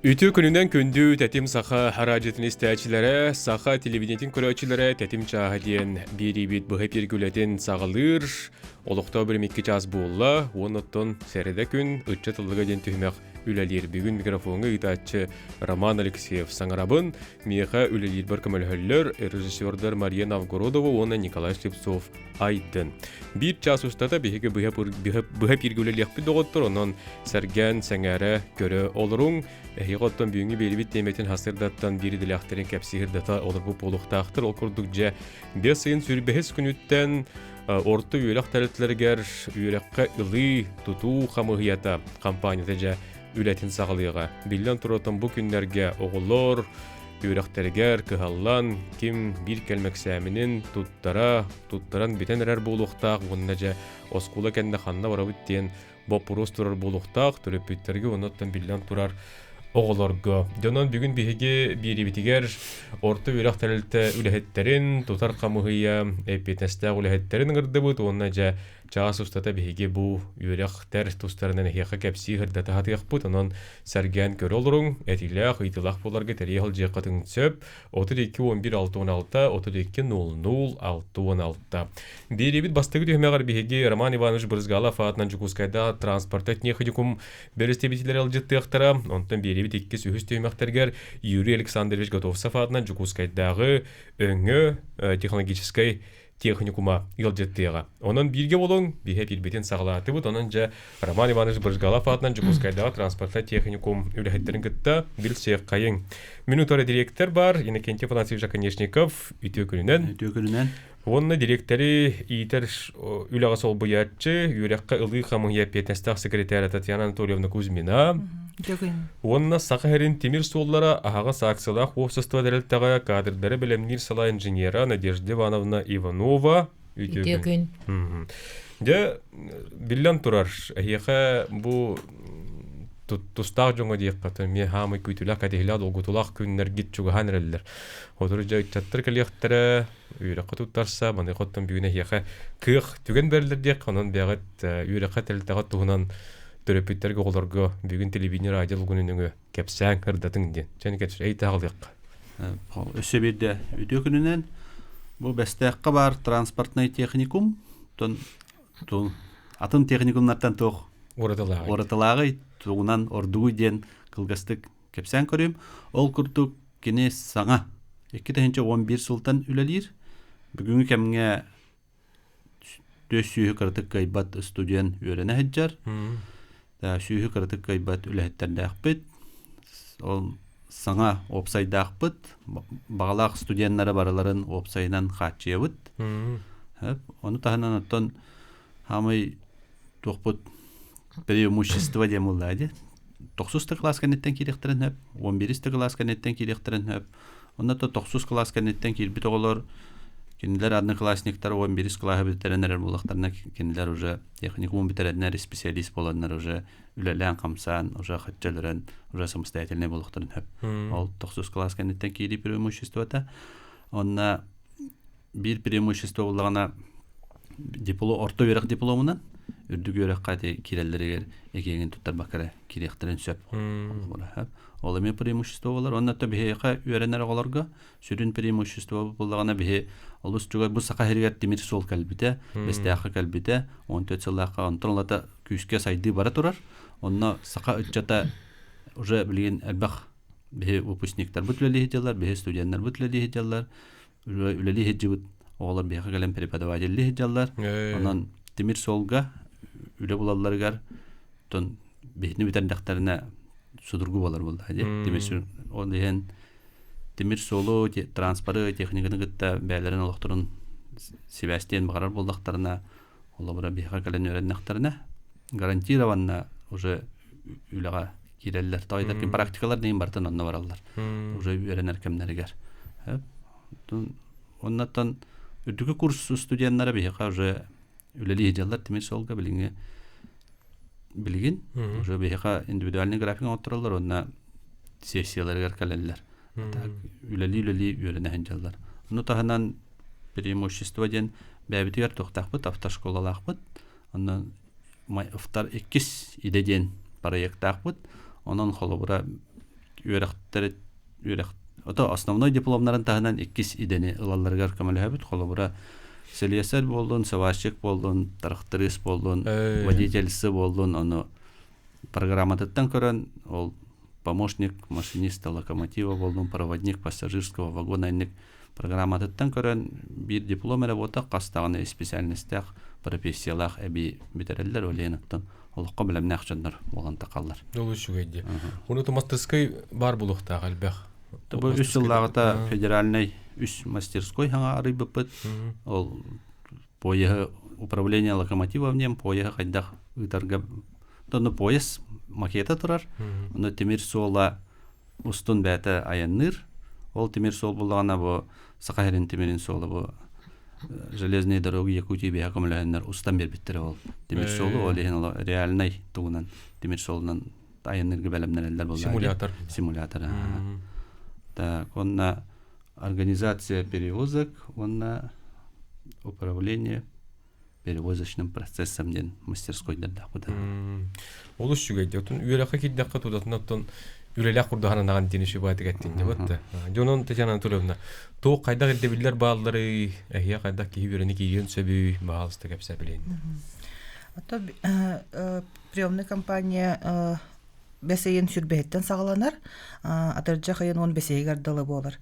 Үтүө күнүнэн күндү Тэтим Саха араадьыйатын истээччилэрэ, саха телевидениетин көрөөччүлэрэ Тэтим чааһа диэн биэриибит быһа эпииргэ үлэтин саҕалыыр. Олохтоох бирим 2 чаас буолла, уонна оттон сэрэдэ күн ыччат ыллыга диэн түһүмэх үлэлиир. Бүгүн микрофоҥҥа ыытааччы Роман Алексеев саҥарабын. Миэхэ үлэлиирбэр көмөлөһөллөр режиссердар Мария Новгородова уонна Николай Слепцов Айдын. Биир чаас устата биһиги быһа эпииргэ үлэлиэхпит доҕоттор, онон сэргээн, сэҥээрэ, көрө олоруҥ. Эһиги оттон бүгүҥҥү биэрибит тиэмэтин хасырдаттан биир идэлээхтэрин кэпсиир-дата олорбут буолуохтаахтар. Ол курдук дьэ, 5 ыйын 25 күнүттэн орто үөрэх тэрилтэлэригэр үөрэххэ ылыы, тутуу хамыыһыйата компанията дьэ үлэтин саҕалыаҕа. Биллэн турар, бу күннэргэ оҕолор үөрэхтэригэр кыһаллан, ким биир кэлим эксээмэнин туттара, туттаран бүтэн эрэр буолуохтаах уонна дьэ оскуола кэннэ ханна барабыт диэн боппуруос турар буолуохтаах төрөппүттэргэ уонна оттон биллэн турар оҕолорго. Дьонон бүгүн биһиги биэриибитигэр орто үөрэх тэрилтэ үлэһиттэрин, тутар хамыһыйа эппиэтинэстээх үлэһиттэрин ыҥырдыбыт уонна дьэ чаас устата биһиги бу үөрэхтэр тустарынан эһиэхэ кэпсии сырдата сатыахпыт. Онон сэргээн көрө олоруҥ, этиилээх, ыйытыылаах буоларга тэрийэ сылдьыаххытын сөп. 32 11 66 32 00 66. Биэриибит бастакы түһүмэҕэр биһиги Роман Иванович Брызгалов аатынан Дьокуускайда транспорта техникум бэрэстэбиитэллэрэ ыалдьыттыахтара. Онтон биэриибит иккис үһүс түһүмэхтэригэр Юрий Александрович Готовцев аатынан Дьокуускайдааҕы өҥө технологическай техникума ыалдьыттыаҕа. Онон бииргэ буолуҥ, биһэ биирбитин саҕалаатыбыт. Онон дьэ Роман Иванович Брызгалов аатынан Дьокуускайдааҕы транспортнай техникум үлэһиттэрин кытта билсиэххэйиҥ. Мин утары дириэктэр бар Иннокентий Афанасьевич Оконешников үтүө күнүнэн. Үтүө күнүнэн. Уонна дириэктэри иитэр үлэҕэ солбуйааччы, үөрэххэ ылыы хамыыһыйа эппиэтинэстээх секретаря Татьяна Анатольевна Кузьмина. Уонна Саха сирин тимир суоллара аһаҕас акциялаах уопсастыба тэрилтэҕэ кадрдары бэлэмниир салаа инженера Надежда Ивановна Иванова. Үтүө күн. Дьэ, биллэн турар, эһиэхэ бу тустаах дьоҥҥо диэххэ, эмиэ хаамай күүтүүлээх, кэтэһиилээх, долгутуулаах күннэргит чугаһаан эрэллэр. Сотору дьэ ыччаттар кэлиэхтэрэ, үөрэххэ туттарса, маныаха оттон бүгүн эһиэхэ кыах түгэн бэриллэр диэххэ, онон бэйэҕит үөрэххэ тэрилтэҕэ туһунан төрөппүттэргэ оҕолорго бүгүн телевидение радио лугунун өҥө кэпсээн ырдатыҥ диэн. Чэни кэпсэ эй таҕылыахха. Өссө биирдэ үтүө күнүнэн бу Бэстээххэ баар транспортнай техникум тон атын техникумнартан туох уратылааҕый уратылааҕый тугунан ордугуй диэн кылгастык кэпсээн көрүүм. Ол курдук кини саҥа 2011 сылтан үлэлиир. Бүгүҥҥү кэмҥэ 400 кыратык кыайбат студент үөрэнэ сылдьар. Сүүһү кыратык кыайбат үлэһиттэрдээхпит. Ол саҥа уопсайдаахпыт. Баҕалаах студеннары барыларын уопсайынан хааччыйабыт. Ону таһынан оттон хаамай туохпут преимущество диэн буоллаа дии. Тохсус да кылаас кэнниттэн киириэхтэрин сөп, 11 да кылаас кэнниттэн киириэхтэрин сөп. Онно то тохсус кылаас кэнниттэн киирбит оҕолор кинилэр одноклассниктар 11 кылааһы бүтэрэн эрэр буоллахтарына кинилэр уже техникум бүтэрэннэр специалист буоланнар уже үлэлээн-хамсаан уже хачча өлөрөн уже самостоятельнай буолуохтарын сөп. Ол тохсус кылаас кэнниттэн киирии преимуществота. Онно биир преимущество буоллаҕына диплом орто үөрэх дипломунан үрдүк үөрэххэ ити киирэллэригэр экиэҥин туттарбакка эрэ киириэхтэрин сөп. Ол эмиэ преимущество буолар. Онно то биһиэхэ үөрэнэр оҕолорго сүрүн преимущество буоллаҕына биһи олус чугас бу Саха сиригэр тимир суол кэлбитэ, Бэстээххэ кэлбитэ, 14 сыллаахха онтон ылата күүскэ сайдыы бара турар. Онно саха ыччата уже билигин элбэх биһи выпускниктарбыт үлэлии сылдьаллар, биһи студеннарбыт үлэлии сылдьаллар, үлэлии сылдьыбыт оҕолор биһиэхэ кэлэн преподавателлии сылдьаллар. Онон тимир суолга үлэ булалларыгар тон биһини бүтэрдэхтэринэ судургу буолар буолла дии. Тимир ол иһин тимир суолу, транспоры, техниканы кытта бэйэлэрин олохторун сибээстиэн баҕарар буоллахтарына, холобура биһиэхэ кэлэн үөрэннэхтэринэ, гарантированно уже үлэҕэ киирэллэр. Тоҕо ким практикалар диэн барытын онно бараллар. Уже үөрэнэр кэмнэригэр. Оннаттан үрдүкү курс студеннара биһиэхэ уже үлэлии сылдьаллар тимир суолга билиҥҥи билигин уже биһиэхэ индивидуальный график оҥоттороллор уонна сессияларыгар кэлэллэр. Үлэлии-үлэлии үөрэнэ сылдьаллар. Ону таһынан преимущество диэн бэйэбитигэр туохтаахпыт, автошколалаахпыт. Онно иккис идэ диэн проектаахпыт. Онон холобура үөрэхтэр үөрэх ото основной дипломнарын таһынан иккис идэни ылалларыгар көмөлөһөбүт. Холобура, слесарь буоллун, сварщик буоллун, тракторист буоллун, водительсы буоллун, ону программатыттан көрөн ол помощник машиниста локомотива буоллун, проводник пассажирского вагона инник программатыттан көрөн биир диплом эрэ буолтах хас даҕаны специальностаах профессиялаах эбии бүтэрэллэр ол иһин оттон олоххо бэлэмнээх дьоннор буолан тахаллар. Ол үчүгэй дии. Уну мастырскай бар булуохтаах элбэх. Бу үс сыллааҕыта федеральнай үс мастерской хаҥа арыйбыппыт. Ол поеһы управление локомотивом диэн поеһы хайдах ыытарга Онно поезд макета турар. Онно тимир суола устун бэйэтэ айанныыр. Ол тимир суол буллаҕына бу Саха сирин тимирин суола бу железные дороги Якутии биһэ көмөлөһөннөр устан биэрбиттэрэ ол тимир суолу ол иһин ол реальнай тугунан тимир суолунан айанныырга бэлэмнэнэллэр буолла Симулятор. Симулятор. Так, онно организация перевозок, уонна управление перевозочным процессом диэн мастерскойдардаахпыт. Олус үчүгэй дии. Оттон үөрэххэ киирдэххэ тутатына оттон үлэлээх курдаһан анаҕын диэн үчүгэй эттин дии батта. Дьонон Татьяна Анатольевна, туох хайдах ирдэбиллэр баалларый, эһиэ хайдах киһи үөрэни киириэн сөбүй, баһаалыста кэпсээ билин. Ото приемная компания бэс ыйын сүрбэһиттэн саҕаланар, атырдьах ыйын уон бэсиһигэр дылы буолар.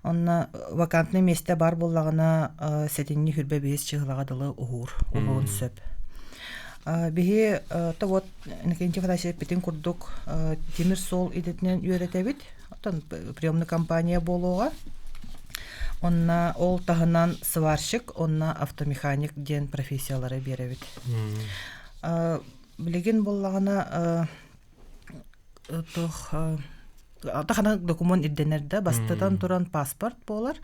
Онно вакантный миэстэ баар буоллаҕына сэтинньи хүрбэ биэс чыһылаҕа дылы уһуур, уһуон сөп. Биһи то вот Иннокентий Афанасьевич эппитин курдук тимир суол идэтинэн үөрэтэбит. Оттон приемный компания буолуоҕа. Онно ол таһынан сварщик, онно автомеханик диэн профессиялары биэрэбит. Билигин буоллаҕына туох тахана докумуон ирдэнэр да бастатан туран паспорт буолар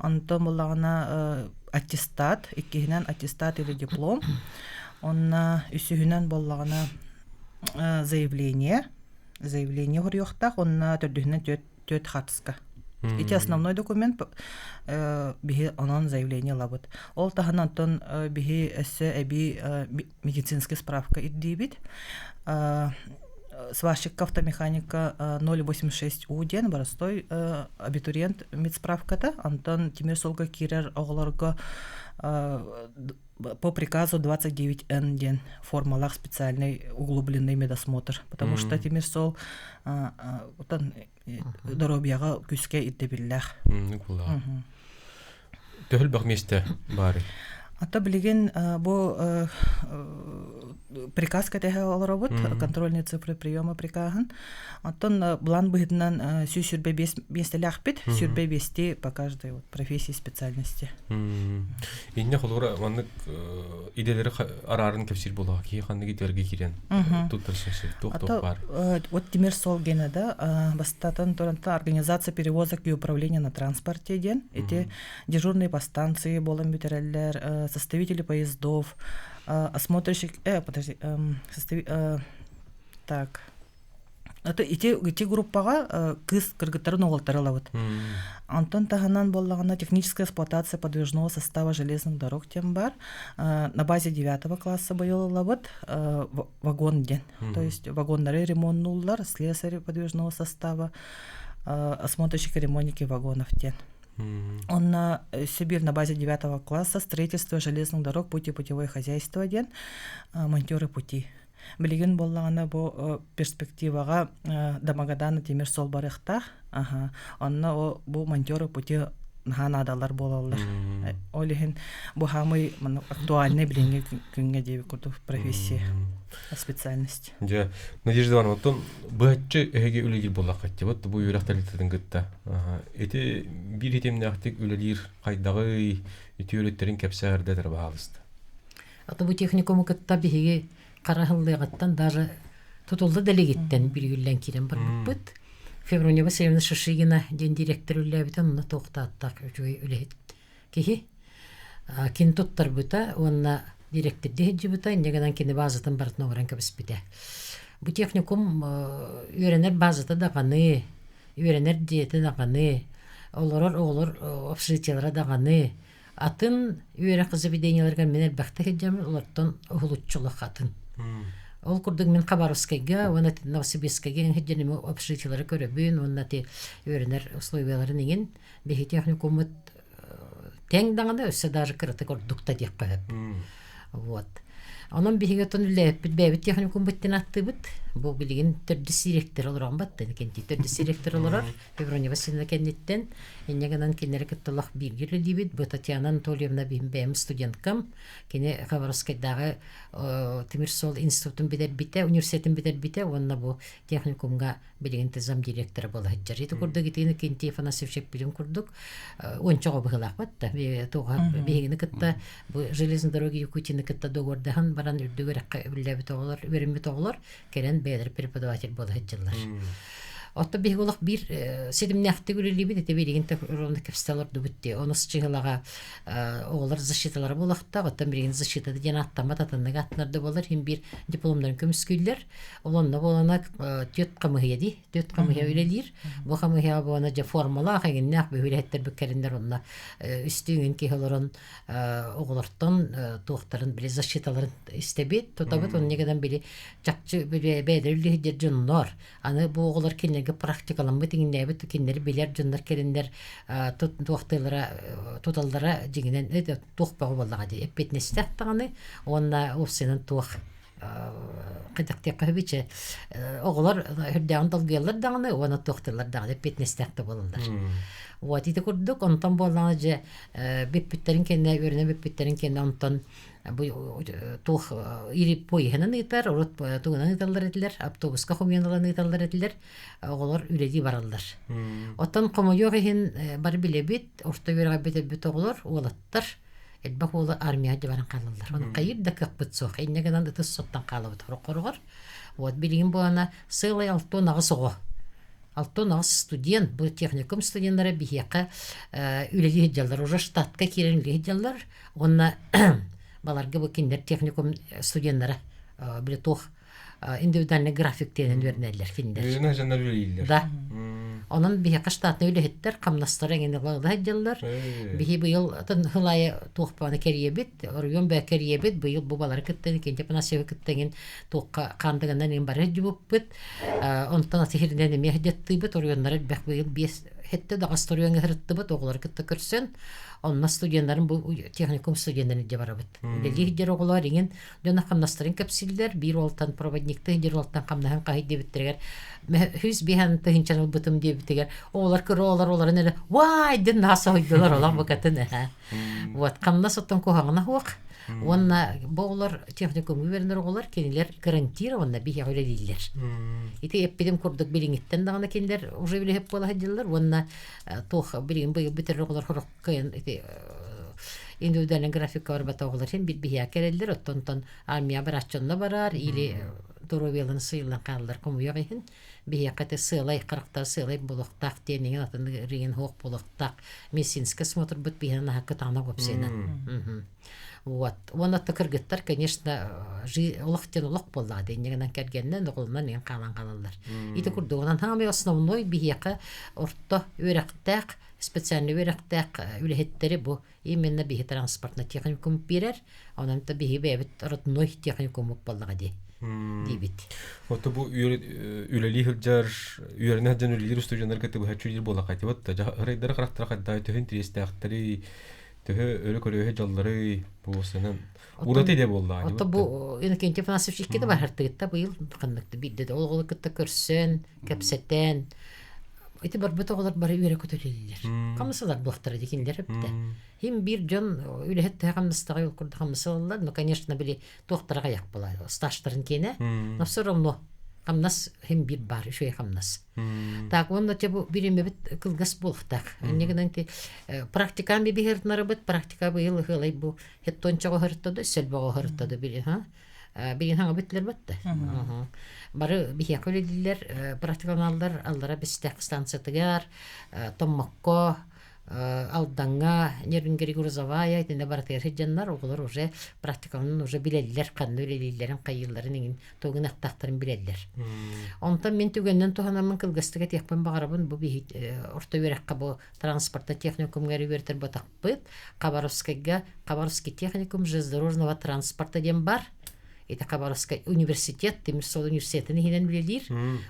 онтон буоллаҕына аттестат иккиһинэн аттестат или диплом онно үсүһүнэн буоллаҕына заявление заявление хоруйуохтаах онно төрдүһүнэн түөрт хатыска. Ити основной документ биһи онон заявление ылабыт. Ол таһынан онтон биһи өссө эбии медицинский справка ирдиибит. Сварщикка автомеханика 086 У диэн боростой абитуриент медсправката. Онтон тимир суолга киирэр оҕолорго по приказу 29Н диэн формалаах специальный углубленный медосмотр. Потому что тимир суол доруобуйаҕа күүскэ ирдэбиллээх. Төһөл бөх миэстэ баарый? Ата билигин бу приказ кэтэһэ олоробут, контрольные цифры приема прикаһын. Оттон план быһыытынан 125 миэстэлээхпит, 125 по каждой вот профессии специальности. Инне холура маннык идэлэри араарын кэпсиир буолаҕа киһи ханнык идэлэргэ киирэн туттарсан сөп туох туох баар Вот тимир суол гена да бастатан туранта организация перевозок и управление на транспорте диэн эти дежурные по станции буолан бүтэрэллэр составители поездов осмотрщик подожди так Это ити ити группаҕа кыыс кыргыттарын уолаттары ылабыт. Онтон таһынан буоллаҕына техническая эксплуатация подвижного состава железных дорог диэн бар. На базе девятого класса быйыл ылабыт вагон диэн. То есть вагоннары ремоннуллар, слесари подвижного состава, осмотрщики ремонтники вагонов диэн. Онно Сибирь на базе девятого класса строительство железных дорог пути путевое хозяйство диэн монтеры пути. Билигин буоллаҕына бу перспективаҕа до Магадана тимир суол барыахтаах. Аха. Онно бу монтеры пути наһаа наадалар буолаллар. Ол иһин бу хаамый актуальный билиҥҥи күҥҥэ диэбит курдук профессия, специальность. Дьэ, Надежда Ивановна, оттон быһаччы эһиги үлэлиир буоллаххыт вот бу үөрэх тэрилтэтин кытта. Ити биир ситимнээхтик үлэлиир хайдаҕый, үтүө өрүттэрин кэпсээ эрдэ баһаалыста. Аты бу техникуму кытта биһиги хараһыллыаҕыттан даже тутулла да илигиттэн бүрүйүллэн киирэн барбыппыт. Февронева Васильевна Шишигина диэн директор үллээбитэ онно туохтааттаах үчүгэй үлэһит киһи. Кини туттарбыта уонна директордии сылдьыбыта, инньэ гынан кини базатын барытын оҥорон кэбиспитэ. Бу техникум үөрэнэр базата даҕаны, үөрэнэр дьиэтэ даҕаны, олорор оҕолор общежитиелара даҕаны Атын үөрэх заведениеларыгар мин элбэхтик сылдьаммын, олортон уһулуччулах атын. Ол курдук мин Хабаровскайга уонна Новосибирскайга сылдьан общежитиелары көрөбүн уонна ти үөрэнэр условияларын иҥин биһи техникуммут тэҥ даҕаны өссө даже кыратык ордук да диэххэ сөп. Вот. Онон биһиги оттон үлэлээппит бэйэбит техникуммут диэн ааттыыбыт. Бу билигин төрдүс директор олорон баттан кэнти төрдүс директор олорор. Феврония Васильевна кэнниттэн инньэ гынан кинилэри кытта олох бииргэ үлэлиибит. Бу Татьяна Анатольевна биһим бэйэм студенткам. Кини Хабаровскайдааҕы тимир суол институтун бүтэрбитэ, университетын бүтэрбитэ уонна бу техникумҥа билигин зам директора буола сылдьар. Ити курдук итини Кентий Афанасьевич эппитин курдук уонча оҕо быһыылаахпыт да биһигини кытта бу железной дороги Якутияны кытта договордаһан баран үрдүк үөрэххэ үлэлээбит оҕолор, үөрэммит оҕолор кэлэн бэйэлэрэ преподаватель буола сылдьаллар. Оттон биһиги олох биир ситимнээхтик үлэлиибит, ити билигин ровно кэпсэтэ олордубут дии. Онус чыһылаҕа оҕолор защиталара буолуохтаах, оттон билигин защита диэн ааттаммат атыннык ааттанар да буолар, иһин биир дипломнарын көмүскүүллэр. Ол онно буолана түөрт хамыһыйа дии, түөрт хамыһыйа үлэлиир. Бу хамыһыйаҕа буолана дьэ формалаах, эҥиннээх бөһүөлэһиттэр бүккэриннэр онно үстүүҥүн киһи олорон оҕолортон туохтарын били защиталарын истэбит, тутабыт, онно гынан били чахчы бэйэлэрэ үлэһиттэр дьоннор аны бу оҕолор кинилэргэ практикаламмыт иҥнээбит кинилэри билэр дьоннор кэлиннэр туохтыылара туталлара дьиҥинэн туох бөҕө буоллаҕа дии эппиэтинэстээх даҕаны уонна уопсайынан туох хайдахтыахха сөбүй оҕолор үрдээҕин долгуйаллар даҕаны уонна туохтууллар даҕаны эппиэтинэстээх да буолаллар вот ити курдук онтон буоллаҕына дьэ бүппүттэрин кэннэ үөрэнэн бүппүттэрин кэннэ онтон бу туох или поеһынан ыытар, урут тугунан ыыталлар этилэр, автобуска хомуйан ылан ыыталлар этилэр, оҕолор үлэлии бараллар. Оттон хомойуох иһин бары билэбит, орто үөрэҕи бүтэрбит оҕолор, уолаттар элбэх уолу армияҕа баран хаалаллар. Ону хайыр да кыахпыт суох. Инньэ гынан ытыс соттон хаалабыт хороххоругар. Вот билигин буолана сыалай 68 оҕо 68 студент, бу техникум студеннара биһиэхэ үлэлии сылдьаллар, уже штатка киирэн үлэлии сылдьаллар. Уонна баларга бу кинилэр техникум студеннара били туох индивидуальный график диэнин үөрэнэллэр кинилэр. Үөрэнэ дьоннор үлэлииллэр. Да. Онон биһиэхэ штатнай үлэһиттэр хамнастара эҥин ыла сылдьаллар. Биһи быйыл сыл аайы туох бааны кэрийэбит, оройуон бээ кэрийэбит. Быйыл бу балары кытта Кенте Панасьевы кытта эҥин туохха хаандыганан эҥин бары сылдьыбыппыт. Онтон аты сиринэн эмиэ сылдьаттыыбыт. Оройуоннары элбэх быйыл биэс хэттэ даҕас оройуоҥҥа сырыттыбыт. Оҕолору кытта көрсөн Онно студеннарын бу техникум студеннарын илдьэ барабыт. Үлэлии сылдьар оҕолор иҥин дьоно хамнастарын кэпсииллэр. Биир уолтан проводниктыы сылдьар уолтан хамнаһын хаһый диэбиттэригэр үс биһан тыһыынчаны ылбытым диэбитигэр оҕолор кыра оҕолор олорон эрэ вай диэн наһаа соһуйдулар олох букатын эһэ. Вот хамнас оттон куһаҕана суох. Уонна бу оҕолор техникумҥа үөрэнэр оҕолор кинилэр гарантированно биһиэхэ үлэлииллэр. Ити эппитим курдук билиҥҥиттэн даҕаны кинилэр уже үлэһит буола сылдьаллар уонна туох билигин быйыл бүтэр оҕолор сорох кыайан ити индивидуальный графикка барбата оҕолор син бир биһиэхэ кэлэллэр оттонтон армия барааччы онно барар или здоровьяларын сыйлан хааллар хомуйах иһин биһиэхэ ити сыалай харахтар сыалай буолуохтаах диэн иҥин атын ригин суох буолуохтаах медицинскэй осмотрбут биһиэнэ наһаа кытаанах уопсайынан Вот. Уонна кыргыттар, конечно, олох диэн олох буоллаҕа дии, инньэ кэргэннэн, оҕолонон иҥэн хаалан хаалаллар. Ити курдук, онон хаамай основной биһиэхэ орто үөрэхтээх, специальный үөрэхтээх үлэһиттэри бу именно биһи транспортный техникум биэрэр, онон да биһи бэйэбит родной техникуммут буоллаҕа дии диибит. Ото бу үлэлии сылдьар, үөрэнэ сылдьан үлэлиир устудьуоннарга тыбыһаччы үлэлиир буоллахха ити вот ырайдары харахтара хайдаа төһө интэриэстээхтэрий төһө өрө көрүөһэ дьалларый бу сынан ураты идэ буоллаҕа Ото бу Иннокентий Афанасьевич икки да барһартыгытта быйыл ханнык биирдэ да ол кытта көрсөн кэпсэтэн ити барбыт оҕолор бары үөрэ көтөлүллэр хамсалар буохтара дикинлер эптэ хим биир дьон үлэһит төһө хамнастаҕа ол курдук хамсалаллар но конечно били туохтара хаяк була стажтарын киэнэ но все равно хамнас хим биир баар үчүгэй хамнас Так уонна те бу биримэбит кылгас буолуохтаах. Инньэ гынан ти практикам бибиһыртнарыбыт практика быйыл ыһыалай бу хеттончоҕо хырыттады сөлбөҕө хырыттады били ха билин хаҥа бүттүлэр батта. Бары биһиэхэ үлэлииллэр практикаланаллар аллара Бэстээх станциятыгар Томмокко Алдаҥҥа, Нерюнгри Грузовая итиннэ барытыгар сылдьаннар оҕолор уже практикаларын уже билэллэр, ханна үлэлииллэрин, хайыылларын иҥин тугун ахтахтарын билэллэр. Онтон мин түгэнинэн туһанаммын кылгастык этиэхпин баҕарабын бу биһи орто үөрэххэ бу транспорта техникумҥа үөрэтэр батахпыт Хабаровскайга Хабаровский техникум железнодорожного транспорта диэн бар. Ити Хабаровскай университет, тимир суол университетын иһинэн үлэлиир.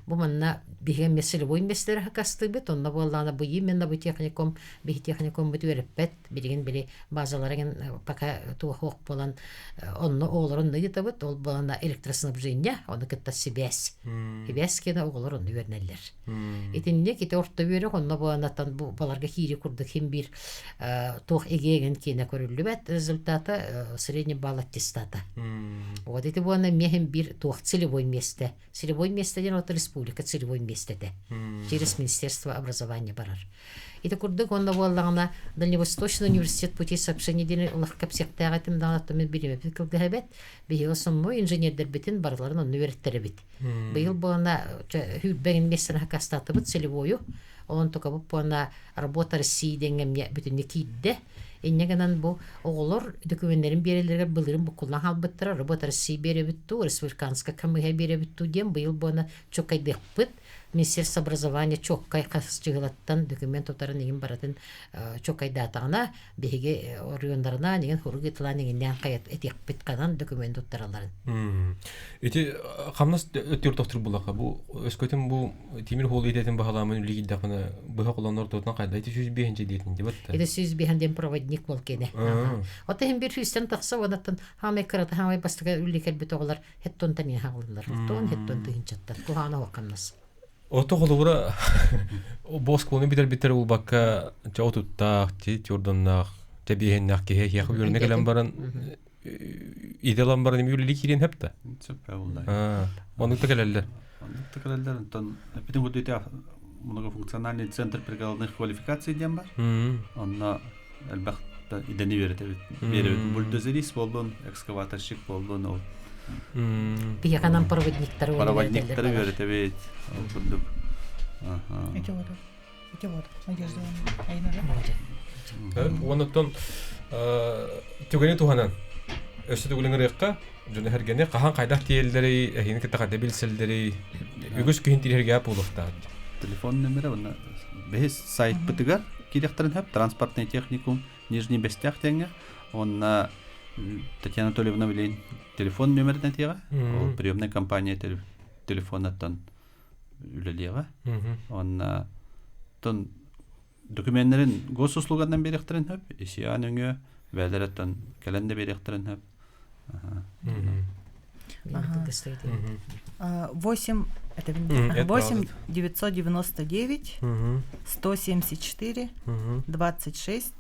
Бу манна биһиги эмиэ целевой миэстэлэри хакастыыбыт. Онно буоллаҕына бу именно бу техникум, биһи техникуммут үөрэппэт. Билигин били базалара пока туох суох буолан онно оҕолорун ыытабыт. Ол буолана электроснабжение, ону кытта сибээс. Сибээс киэнэ оҕолор онно үөрэнэллэр. Итинник ити орто үөрэх онно буоланаттан бу баларга киири курдук хим биир туох эгиэгин киэнэ көрүллүбэт результата средний балл аттестата. Вот ити буолана эмиэ биир туох целевой место. Целевой место диэн вот республика целевой местэтэ. Через Министерство образования барар. Ити курдук онно буоллаҕына Дальневосточный университет путей сообщения диэн улах кэпсиэхтээх этим даҕаны мин биримэпин кылгаһабет. Биһиги основной инженердэрбитин барыларын онно үөрэттэрэбит. Быйыл буолана сүүрбэ миэстэни хакастаатыбыт целевою. Онон токабыт буолана работа России диэҥҥэ эмиэ бүтүннүү киирдэ. Инньэ гынан бу оҕолор дөкүмүөннэрин биэрэллэригэр былырыын буккуллан хаалбыттара. Работа России биэрэбит дуу, республиканскай хамыыһа биэрэбит дуу диэн быйыл буолана чуолкайдыахпыт. Министерство образования чуолкай хас чыһылаттан документ тутарын иһин барытын чуолкайдаатаҕына биһиги оройуоннарынан иҥин хурук ытылаан иҥиннээн хайат этиэхпит ханан документ туттаралларын. Ити хамнас өттүгэр тохтуур булаха бу өскөтүн бу тимир хуол идэтин баһаламын үлигиддахына быһа холонор тотунан хайда ити 105 диэтин дибат Ити 105 диэн проводник бол кене. Ота хим бир сүүстэн тахса онаттан хаамай кырата хаамай бастыга үлли кэлбит оҕолор хеттон тани хаалылар. Тон хеттон тыһынчаттар. Куһаана хамнас. Ото холобура бу оскуоланы бүтэрбиттэр булбакка чэ отуттаах, тюрдоннаах, тэбиэһиннээх киһи эһиэхэ үөрэнэ кэлэн баран идэ ылан баран эмиэ үлэлии киириэн сөп да? Сөп буолла. Оннук да кэлэллэр. Оннук да кэлэллэр. Онтон эппитин курдук ити многофункциональный центр прикладных квалификаций диэн бар. Онно элбэх идэни үөрэтэбит. Биэрэбит. Бульдозерист буоллун, экскаваторщик буоллун, ол Биһиэхэ проводниктары проводниктары үөрэтэбит. Ол курдук. Эти вот. Эти вот. Надежда Айнара. Онуттан түгэни туһанан өссө төгүлүн ырыахха дьону эргэни хаһан хайдах тиэллэрий эһини кытта хайда билсэллэрий үгүс күһүн тириһэргэ буолуохтаах. Телефон номера уонна бэһис сайтпытыгар киириэхтэрин сөп транспортный техникум Нижний Бэстээх диэҥҥэ уонна Татьяна Анатольевна билин телефон номерин этиэҕэ ол приемная компания телефонаттан үлэлиэҕэ уонна тон докуменнарын госуслуганан биэриэхтэрин сөп ИСИА нөҥүө бэйэлэриттэн кэлэн да биэриэхтэрин сөп. 8 это 8 999 174 26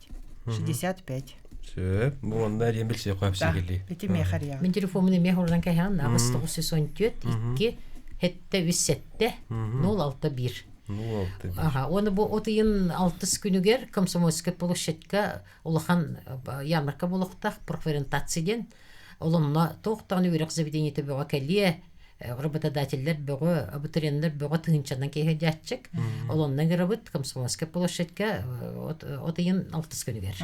65. Сөп. Бу онно диэн билсиэ қойып келли. Ити мехария. Мин телефомун эмиэ хордан кэһээн аҕыс тоҕус жүз он түөрт икки хетте үс сэтте нол алта биир. Нол алта биир. Аха, уонна бу от ыйын алтыс күнүгэр Комсомольскай площадька улахан ярмарка буолуохтаах профориентация диэн. Ол онно туох даҕаны үөрэх заведениета бөҕө кэлиэ, работодателлэр бөҕө, абитуриеннар бөҕө тыһыынчанан киһи дьааччык. Ол онно ыҥырабыт Комсомольскай площадька от ыйын алтыс күнүгэр.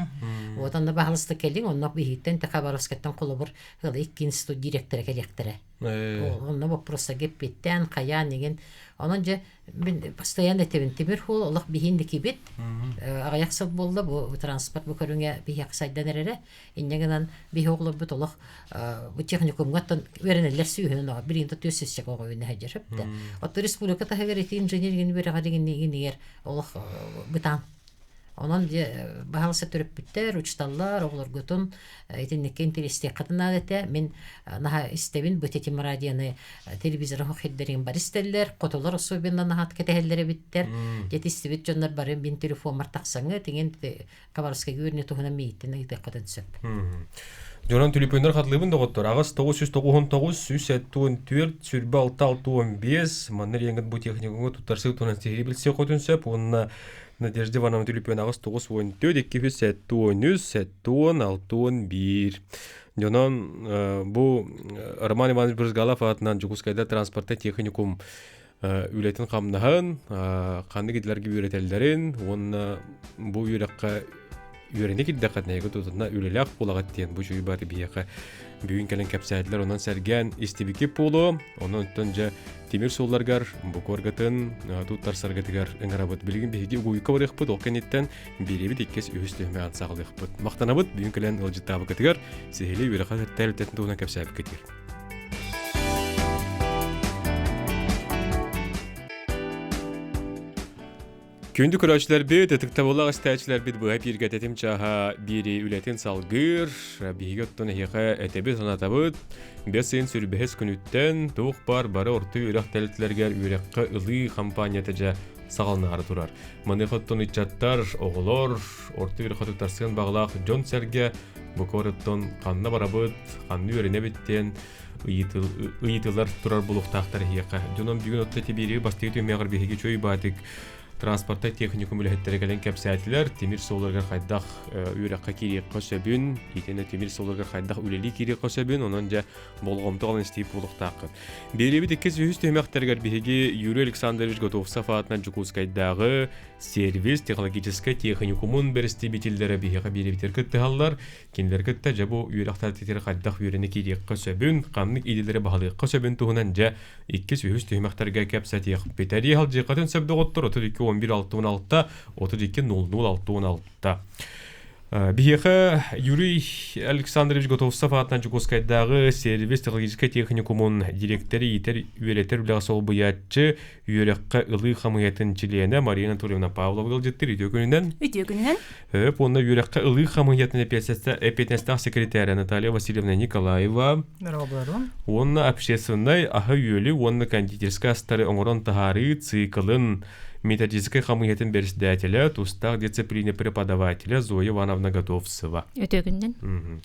Вот онно баһалыста кэлиҥ, онно биһиттэн Хабаровскайтан холобур ыла икки институт директора кэлиэхтэрэ. Онно вопростарга эппиэттээн, хайаан игин. Онон дьэ мин постоянно этэбин тимир хуол олох биһиин кибит. Аҕыйах сыл буолла бу транспорт бу көрүҥэ биһиэхэ сайдан эрэрэ. Инньэ гынан биһи оҕолорбут олох бу техникумҥа оттон үөрэнэллэр сүүһүнэн оҕо билигин да түөс сүүсчэкэ оҕо үүнэ сылдьар сөптө. Оттон республика таһыгар ити инженер игин үөрэҕэр игинигэр олох бытаан. Онон дьэ баһаалыста төрөппүттэр, учууталлар оҕолоргутун итинниккэ интэриэстиэххитин наада этэ. Мин наһаа истэбин бу тетим радионы телевизоры хирдэрин бары истэллэр, хотулар особенно наһаа кэтэһэллэр эбиттэр. Дьэ истибит дьоннор бары мин телефоммар тахсаҥҥа тиҥин Хабаровскайга үөрэнэ туһунан миигиттэн ыйытыаххытын сөп. Дьонон түлүпүөннэр хатылыыбын доҕоттор. Аҕыс 999 174 26 65 манна диэҥҥит бу техникумҥа туттарсыы туһунан сиһилии билсиэххитин сөп уонна Надежда Ивановна түлүпүөн аҕыс 914 273 76 61. Дьонон бу Роман Иванович Брызгалов аатынан Дьокуускайда транспортнай техникум үлэтин-хамнаһын, ханнык идэлэргэ үөрэтэллэрин уонна бу үөрэххэ үөрэнэ киирдэххитинэ эһиги тутатына үлэлээх буолаҕыт диэн бу үчүгэй бааты биһиэхэ бүгүн кэлэн кэпсээтилэр. Онон сэргээн истибиккит буолуо. Онон оттон дьэ тимир суолларгар букуоргатын туттарсаргытыгар ыҥырабыт. Билигин биһиги угуйукка барыахпыт, ол кэнниттэн биэриэбит иккис үһүс түһүмэҕин саҕалыахпыт. Махтанабыт бүгүн кэлэн ыалдьыттаабыккытыгар, сиһилии үөрэххэ тэрилтэтин туһунан кэпсээбиккитигэр. Күндү көрөөччүлэрбит, ытыктабыллаах истээччилэрбит быһа эпииргэ тэтим чааһа биэри үлэтин салгыыр. Биһиги оттон эһиэхэ этэбит, санатабыт. Бэс ыйын сүрбэһис күнүттэн туох баар бары орто үөрэх тэрилтэлэригэр үөрэххэ ылыы хампаанньата дьэ саҕаланаары турар. Маныаха оттон ыччаттар, оҕолор, орто үөрэххэ туттарсыан баҕалаах дьон-сэргэ бу куораттан ханна барабыт, ханна үөрэнэбит диэн ыйытылар турар булуохтаахтар эһиэхэ. Дьонум бүгүн отто Тибири бастыы түмэҕэр биһиги чөй баатык транспорта техникум үлэһиттэрэ кэлэн кэпсээтилэр. Тимир суолларыгар хайдах үөрэххэ киириэххэ сөбүн, итиэннэ тимир суолларыгар хайдах үлэлии киириэххэ сөбүн, онон дьэ болҕомто ылан истиип буолуохтааххыт. Биэриэбит иккис үһүс түһүмэхтэригэр биһиги Юрий Александрович Готовцев аатынан Дьокуускайдааҕы сервис технологическай техникумун бэрэстэбиитэллэрэ биһиэхэ биэриэбитигэр кыттыһаллар. Кинилэр кытта дьэ бу үөрэхтэртитигэр хайдах үөрэнэ киириэххэ сөбүн, ханнык идэлэри баһылыахха сөбүн туһунан дьэ иккис, үһүс түһүмэхтэргэ кэпсэтиэхпит. Эрии халдьыаххытын сөп доҕоттор 32 11 66 32 00 66. Биһиэхэ Юрий Александрович Готовцев аатынан Дьокуускайдааҕы сервис технологическай техникумун директори иитэр үөрэтэр үлэҕэ солбуйааччы үөрэххэ ылыы хамыыһыйатын чилиэнэ Мария Анатольевна Павлова ыалдьыттыыр үтүө күнүнэн. Үтүө күнүнэн. Өп уонна үөрэххэ ылыы хамыыһыйатын эппиэтинэстээх секретаря Наталья Васильевна Николаева. Здорово. Уонна общественнай аһы-үөлү уонна кондитерскай астары оҥорон таһаарыы циклын методическай хамыыһыйатын председателя, тустаах дисциплина преподавателя Зоя Ивановна Готовцева. Үтүө күнүнэн.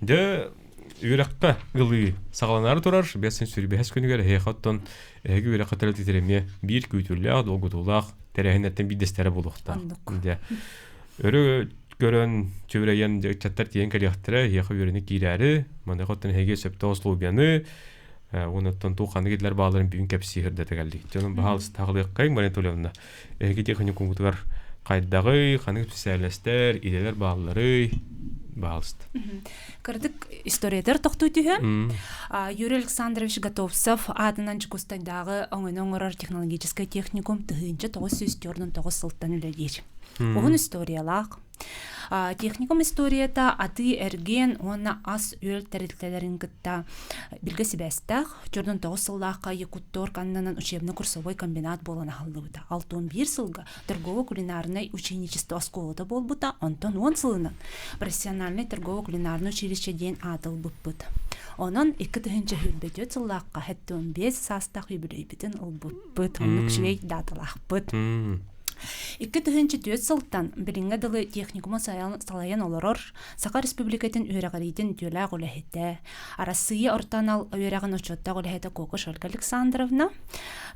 Дьэ, үөрэххэ ылыы саҕаланаары турар бэс сүрбэһэс күнүгэр эһиэхэ оттон эһиги үөрэххэ тэрилтэтигэр эмиэ биир күүтүүлээх, долгутуулаах тэрээһиннэртэн биирдэстэрэ буолуохтаах. Дьэ, өрө көрөн, чүбүрэйэн ыччаттар тиийэн кэлиэхтэрэ, эһиэхэ үөрэнэ киирээри, маныаха оттон эһиги сөптөөх условияны, уонна оттон туох ханнык идэлэр баалларын бүгүн кэпсии сырдата кэллик. Дьонум баһаалыста таҕылыаххайыҥ Мария Анатольевна. Эһиги техникумгутугар хайдаҕый, ханнык специальностар, идэлэр баалларый? Баһаалыста. Кырдык историятар тохтуу түһүө. Юрий Александрович Готовцев аатынан Дьокуускайдааҕы оҥону оҥорор технологическай техникум 1949 сылтан үлэлиир. Уһун историялаах. Техникум историята атыы-эргиэн уонна ас-үөл тэрилтэлэрин кытта билгэ сибээстээх. 49 сыллаахха Якутторг аннынан учебно-курсовой комбинат буолан аһыллыбыта. 61 сылга торгово-кулинарнай ученичество оскуолата буолбута, онтон 10 сылынан профессиональнай торгово-кулинарнай училище диэн аат ылбыппыт. Онон 2024 сыллаахха 75 саастаах юбилейбитин ылбыппыт, оннук үчүгэй даталаахпыт. 2004 сылтан билиҥҥэ дылы техникуму салайан олорор Саха Республикатын үөрэҕириитин үтүөлээх үлэһитэ, Арассыыйа орто анал үөрэҕин учуоттаах үлэһитэ Кокош Ольга Александровна.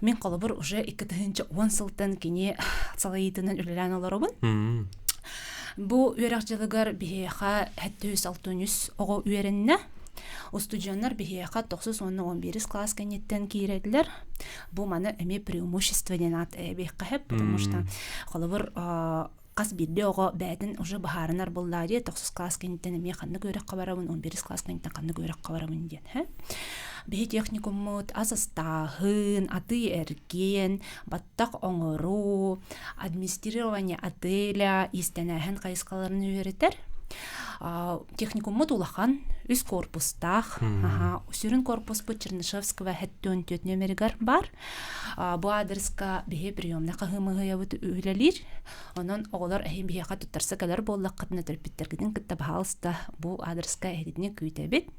Мин холобур уже 2010 сылтан кини салайыытынан үлэлээн олоробун. Бу үөрэх дьылыгар биһиэхэ 763 оҕо үөрэннэ. Устудьуоннар биһиэхэ тохсус уонна 11 класс кэнниттэн киирэллэр. Бу маны эмиэ преимущество диэн аат эбиэххэ сөп, потому что холобур хас биирдии оҕо бэйэтин уже быһаарынар буоллаа дии тохсус класс кэнниттэн эмиэ ханнык үөрэххэ барабын, 11 класс кэнниттэн ханнык үөрэххэ барабын диэн. Биһи техникуммут ас астааһын, атыы-эргиэн, баттах оҥоруу, администрирование отеля, иистэнээһин хайысхаларын үөрэтэр. Техникуммут улахан, үс корпустаах. Сүрүн корпуспут Чернышевского 74 нүөмэригэр баар. Бу аадырыска биһи приемна хаһыымыһыйабыт үлэлиир. Онон оҕолор эһи биһиэхэ туттарса кэлэр буоллаххытына төрөппүттэргитин кытта баһаалыста бу аадырыска эһигитини күүтэбит.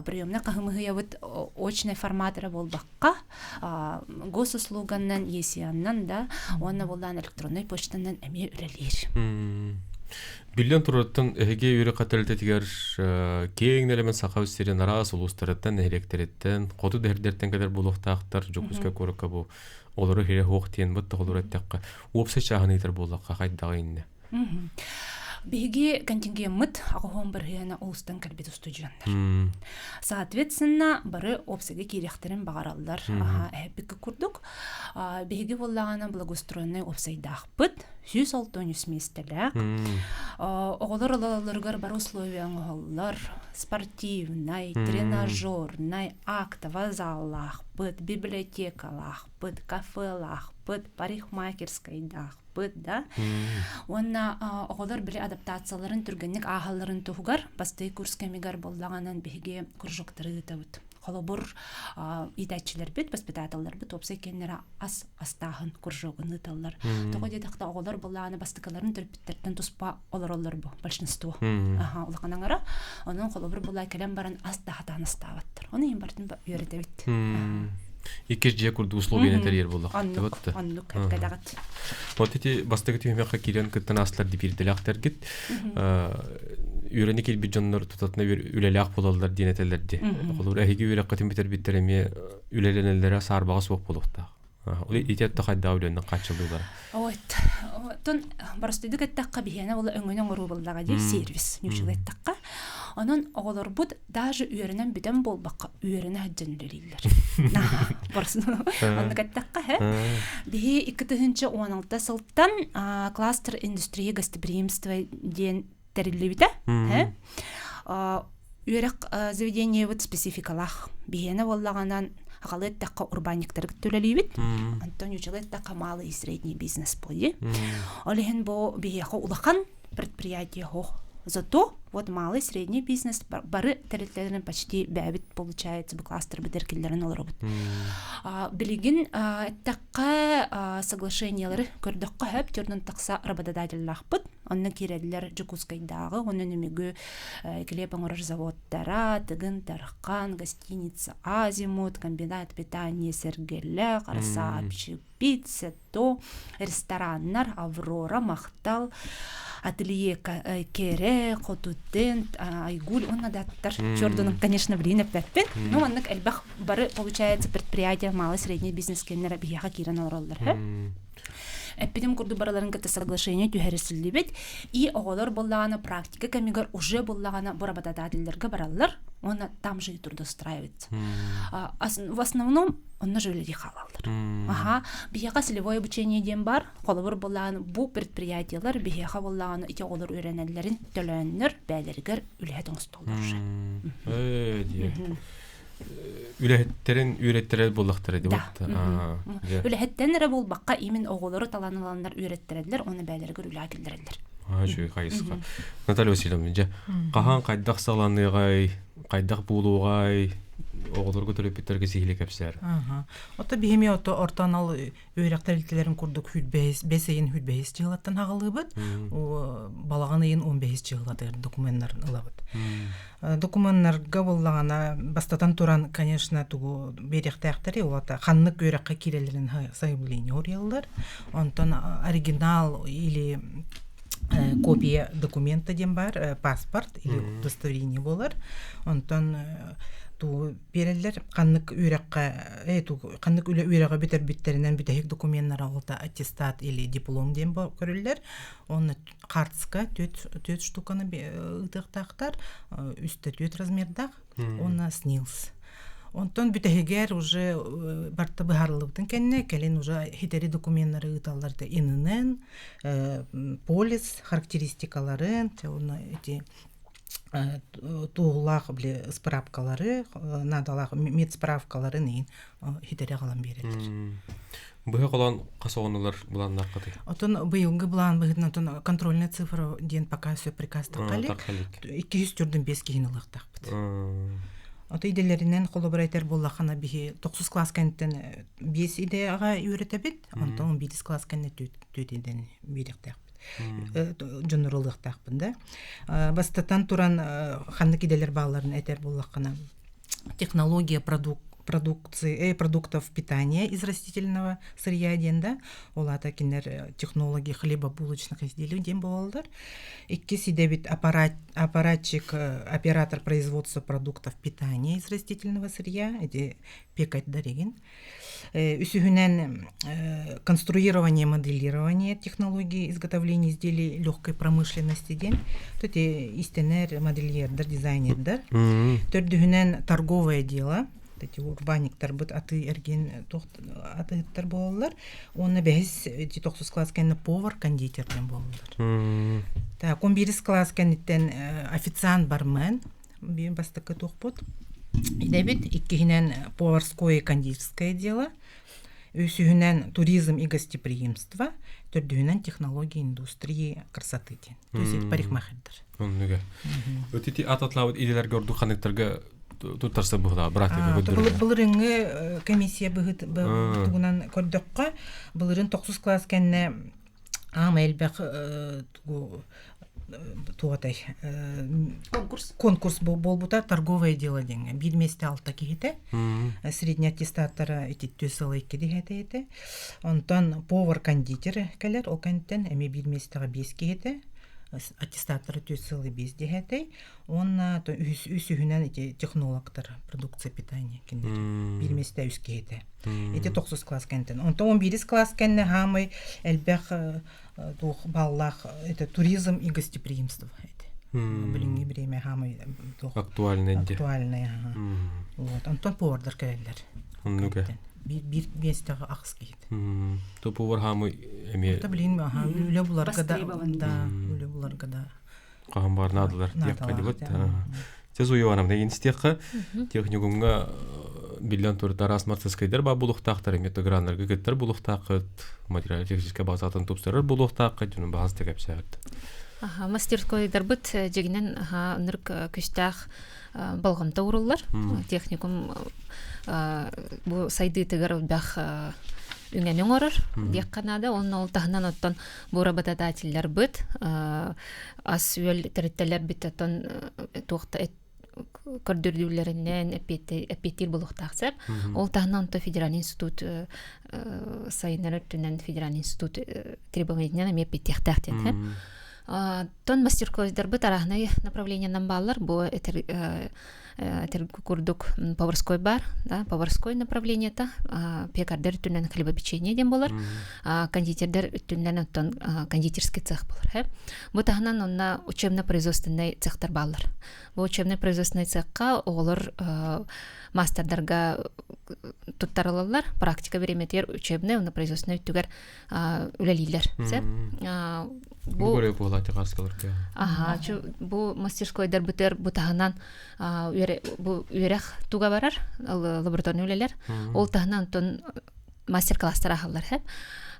Приемна хаһыымыһыйабыт очный формат эрэ буолбакка, госуслуганнан, ЕСИАннан да уонна буоллаан электроннай почтанан эмиэ үлэлиир. Биллэн турарыттан эһиги үөрэх тэрилтэтигэр киэҥ нэлэмэн Саха сирин араас улуустарыттан, нэһилиэктэриттэн, хоту дэһэрдэртэн кэлэр буолуохтаахтар Дьокуускай куоракка бу олору иһирэ суох диэн бытта холур эттэххэ, уопсай чааһын ыытар буоллахха хайдаҕый иннэ? Биһиги контингеммыт аҕыһуон бырыһыана улуустан кэлбит устудьуоннар. Соответственно, бары уопсайга киириэхтэрин баҕараллар. Эһэппиккэ курдук. Биһиги буоллаҕына благоустроеннай уопсайдаахпыт. 163 миэстэлээх. Оҕолор олороллоругар бары условия оҥоһоллор. Спортивнай, тренажернай, актовай заллаахпыт, библиотекалаахпыт, кафелаахпыт, парикмахерскайдаахпыт да. Уонна оҕолор били адаптацияларын түргэнник ааһалларын туһугар бастакы курс кэмигэр буоллаҕынан биһиги кружоктары ыытабыт. Холобур, иитээччилэрбит, воспитателлэрбит уопсай кэннэрэ ас астааһын кружогун ыыталлар. Тоҕо диэтэхтэ оҕолор былааны бастакыларын төрөппүттэртэн туспа олороллор бу большинство. Аха, улахан аҥара. Онон холобур булаа кэлэн баран ас да хатаан астаабаттар. Ону иһин бартын үөрэтэбит. Иккис дьиэ курдук условияны тэрийэр буоллах. Оннук, оннук эппэтэҕит. Вот ити бастакы түһүмэххэ киирэн кыттан аастылар дибиирдэлээхтэргит. Үөрэни киирбит дьоннор тутатына үлэлээх буолаллар диэн этэллэр дии. Холобур, эһиги үөрэххитин бүтэрбиттэр эмиэ үлэлэнэллэрэ саарбаҕа суох буолуохтаах. Ити өттө хайдах үлэнэн хааччыллыылара? Вот. Оттон боростуйдук эттэххэ биһиэнэ була өҥөнү оҥоруу буоллаҕа дии сервис ньучула эттэххэ. Онон оҕолорбут даже үөрэнэн бүтэн буолбакка үөрэнэ сылдьан үлэлииллэр. Оннук эттэххэ биһи 2016 сылтан кластер индустрия гостеприимства диэн тэриллибитэ. Үөрэх заведениебыт спецификалаах. Биһиэнэ буоллаҕынан аҕалы эттэххэ урбаанньыктары кытта үлэлиибит. Онтон учалы эттэххэ малый и средний бизнес буолли. Ол иһин бу биһиэхэ улахан предприятие хоох. Зато вот малый средний бизнес бары тэрилтэлэрин почти бэйэбит получается бу кластербыт эркиллэрин олоробут. Билигин эттэххэ соглашениялары көрдөххө хөп төрдүн тахса работодателлаахпыт. Онно киирэллэр Дьокуускайдааҕы уонна Нөмүгү килиэп оҥорор заводтара, Тыгын Дархан, гостиница Азимут, комбинат питания Сэргэлээх, Арсаапчы пицца, то рестораннар Аврора, Махтал, ателье Кере, Хотутент, Айгуль уонна да аттар. Чордунун, конечно, билин эппэппин. Ну, маннык элбэх бары, получается, предприятие малый средний бизнес кэннэр биһиэхэ киирэн олороллор. Эппитим курдук барыларын кытта соглашение түһэрисиллибит. И оҕолор буоллаҕына практика кэмигэр уже буоллаҕына бу работодателлэргэ бараллар уонна там же и трудоустраиваются. В основном онно же үлэлии хаалаллар. Аха, биһиэхэ целевое обучение диэн бар. Холобур буоллаҕына бу предприятиелар биһиэхэ буоллаҕына ити оҕолор үөрэнэллэрин төлөөннөр бэйэлэригэр үлэһит оҥостоллор уже. Ээ диэ. Үлэһиттэрин үөрэттэрэр буоллахтара дии Да. Үлэһиттэн эрэ буолбакка именно оҕолору талан ыланнар үөрэттэрэллэр уонна бэйэлэригэр үлэҕэ киллэрэллэр. Үчүгэй хайысха. Наталья Васильевна, дьэ, хаһан хайдах саҕаланыаҕай, хайдах буолуоҕай, оҕолорго төрөппүттэргэ сиһилии кэпсээр. Ото биһими ото орто анал үөрэх тэрилтэлэрин курдук хүрбэһис бэс ыйын хүрбэһис дьыалаттан хаҕалыыбыт. Балаҕан ыйын 15 дьыалатыгар докуменнарын ылабыт. Докуменнарга буоллаҕына бастатан туран, конечно, тугу биэриэхтээхтэри уота ханнык үөрэххэ киирэллэрин заявление уруйаллар. Онтон оригинал или копия документа диэн баар, паспорт или удостоверение буолар. Онтон туу биэрэллэр ханнык үөрэххэ ханнык үлэ үөрэҕи бүтэрбиттэринэн бүтэһик докуменнара олта аттестат или диплом диэн көрүллэр. Онно хартска түөрт түөрт штуканы ыытыахтаахтар, үстэ түөрт размердаах уонна снилс. Онтон бүтэһигэр уже барта быһаарыллыбытын кэннэ кэлин уже хитэри докуменнары ыыталлар да ИНН, полис характеристикаларын, уонна эти туоһулаах били справкалары, наадалаах медсправкаларын иһин хитэри аҕалан биэрэллэр. Быһа холоон хас оҕонулар былааннааххытый? Отон быйылгы былаан быһыытынан отон контрольная цифра диэн пока все приказ таххалик. 245 киһини ылыахтаахпыт. Ото идэлэринэн холобура этэр буоллаххына биһи тохсус класс кэнниттэн биэс идэҕэ үөрэтэбит, онтон биирис класс кэннэ түөт идэни биэриэхтээхпит. Дьоннору ылыахтаахпын да. Бастатан туран ханнык идэлэр баалларын этэр буоллаххына технология продукт продукции, продуктов питания из растительного сырья диэн да, ол аата кинилэр технологи хлебобулочных изделий диэн буолаллар. Иккис идэбит аппарат, аппаратчик, оператор производства продуктов питания из растительного сырья, эти пекарь дорогин. Үсүһүнэн конструирование, моделирование технологии изготовления изделий легкой промышленности диэн. Эти истэнэр модельердар, дизайнердар. Төрдүһүнэн торговое дело. Эти урбаниктарбыт аты эргин атыыттар буолаллар. Уонна бэһис эти тохсус класс кэннэ повар, кондитер диэн буолаллар. Так, он бирис класс кэнниттэн официант, бармен. Биир бастакы туохпут. Идэбит иккиһинэн поварское и кондитерское дело, үсүһүнэн туризм и гостеприимство, төрдүһүнэн технология индустрии красоты диэн. То есть это парикмахердер. Оннуга. Өтити ататлаабыт идэлэргэ ордук ханыктарга туттарса быһыла практика көрдөрөр. Былырыҥҥы комиссия быһыт тугунан көрдөххө, былырын тохсус класс кэннэ аама элбэх тугу туотай конкурс конкурс буолбута торговое дело диэҥҥэ биир миэстэ алта киһитэ средний аттестаттара ити түс сыл икки диһэтэ этэ онтон повар кондитер кэлэр ол кэнниттэн эмиэ биир миэстэҕэ биэс киһитэ аттестаттара түс сыл биэс диһэтэй уонна үһүс үсүһүнэн ити технологтар продукция питания кинилэр биир миэстэ үс киһитэ ити тохсус класс кэнниттэн онтон он биирис класс кэннэ хаамай элбэх туох баллаах это туризм и гостеприимство это билиҥҥи бириэмэ хаамай туох актуальный актуальный ага вот онтон повардар кэлэллэр оннук биир биир миэстэҕэ ахс киһит то повар хаамай эмиэ то билин аха үлэ буларга да да үлэ буларга да хаһан баар наадалар диэххэ дибит Те Зуеванам деген истиэххэ техникумҥа биллэн турар араас мастерскайдар баар буолуохтаахтар эмиэ граннарга кыттар буолуохтааххыт материально-техническэй базатын тупсарар буолуохтааххыт дьону баһас да кэпсээбит Аха, мастерскойдарбыт дьигинэн аха ынырык күстээх болҕомто ууруллар. Техникум бу сайдыытыгар элбэх үҥэни оҥорор диэххэ наада. Онно ол таһынан оттон бу работодателлэрбыт ас-үөл тэрилтэлэрбит оттон туох да көрдөрүүлэринэн эппиэттиир буолуохтаах сөп. Ол таһынан онто федеральный институт сайыннар өттүнэн федеральный институт требованиятынан эмиэ эппиэттиэхтээх диэн. Тон мастерскойдарбыт арааһынай направлениенан бааллар. Бу этэр этэр курдук поварской бар, да, поварской направлениета, пекардар өттүнэн хлебопечение диэн болар, кондитердер өттүнэн оттон кондитерский цех болар. Бу таһынан онно учебно-производственный цехтар бааллар. Бу учебно-производственный цехка оҕолор мастердарга туттарылаллар, практика бириэмэтигэр учебный уонна производственный өттүгэр үлэлииллэр. Бу Аха, бу мастерскойдар бытыр бу таһынан бу үөрэх туга барар лабораторный үлэлэр. Ол таһынан онтон мастер-класстар аһаллар хэп.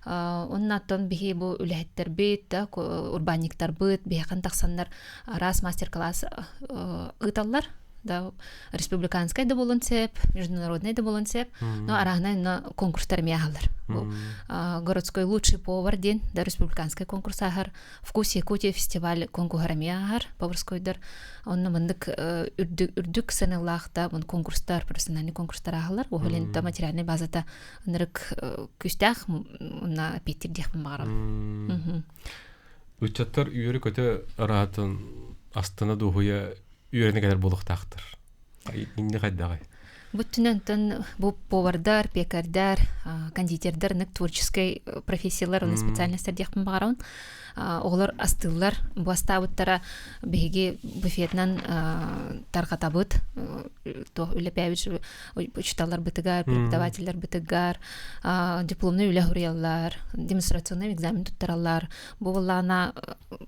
Оннаттан биһи бу үлэһиттербит, урбаанньыктарбыт биһиэхэн тахсаннар араас мастер-класс ыыталлар. Да республиканскай да буолун сөп, международный да буолун сөп, но арааһынай но конкурстар эмиэ аһаллар. Бу городской лучший повар диэн да республиканскай конкурс аһар, Вкус Якутии фестиваль конкурһар эмиэ аһар, поварскойдар. Онно маннык үрдүк сыаналаах да конкурстар, профессиональный конкурстар аһаллар. Уһулин да материальный базата ынырык күүстээх уна эпиэттир диэхпин баҕарабын. Ыччаттар үөрэ-көтө араатын астына дуоһуйа үөрэнэ кэлэр буолуохтаахтар. Инни хайдаҕай? Бу түнэн бу повардар, пекардар, кондитердар нык творческой профессиялар, уонна специальностар диэхпин баҕарабын. Оҕолор астыыллар. Бу астаабыттара биһиги буфетынан тарҕатабыт. Туох үлэпээбит учуталларбытыгар, преподавателлэрбитигэр дипломный үлэ суруйаллар, демонстрационный экзамен туттараллар. Бу буоллаҕына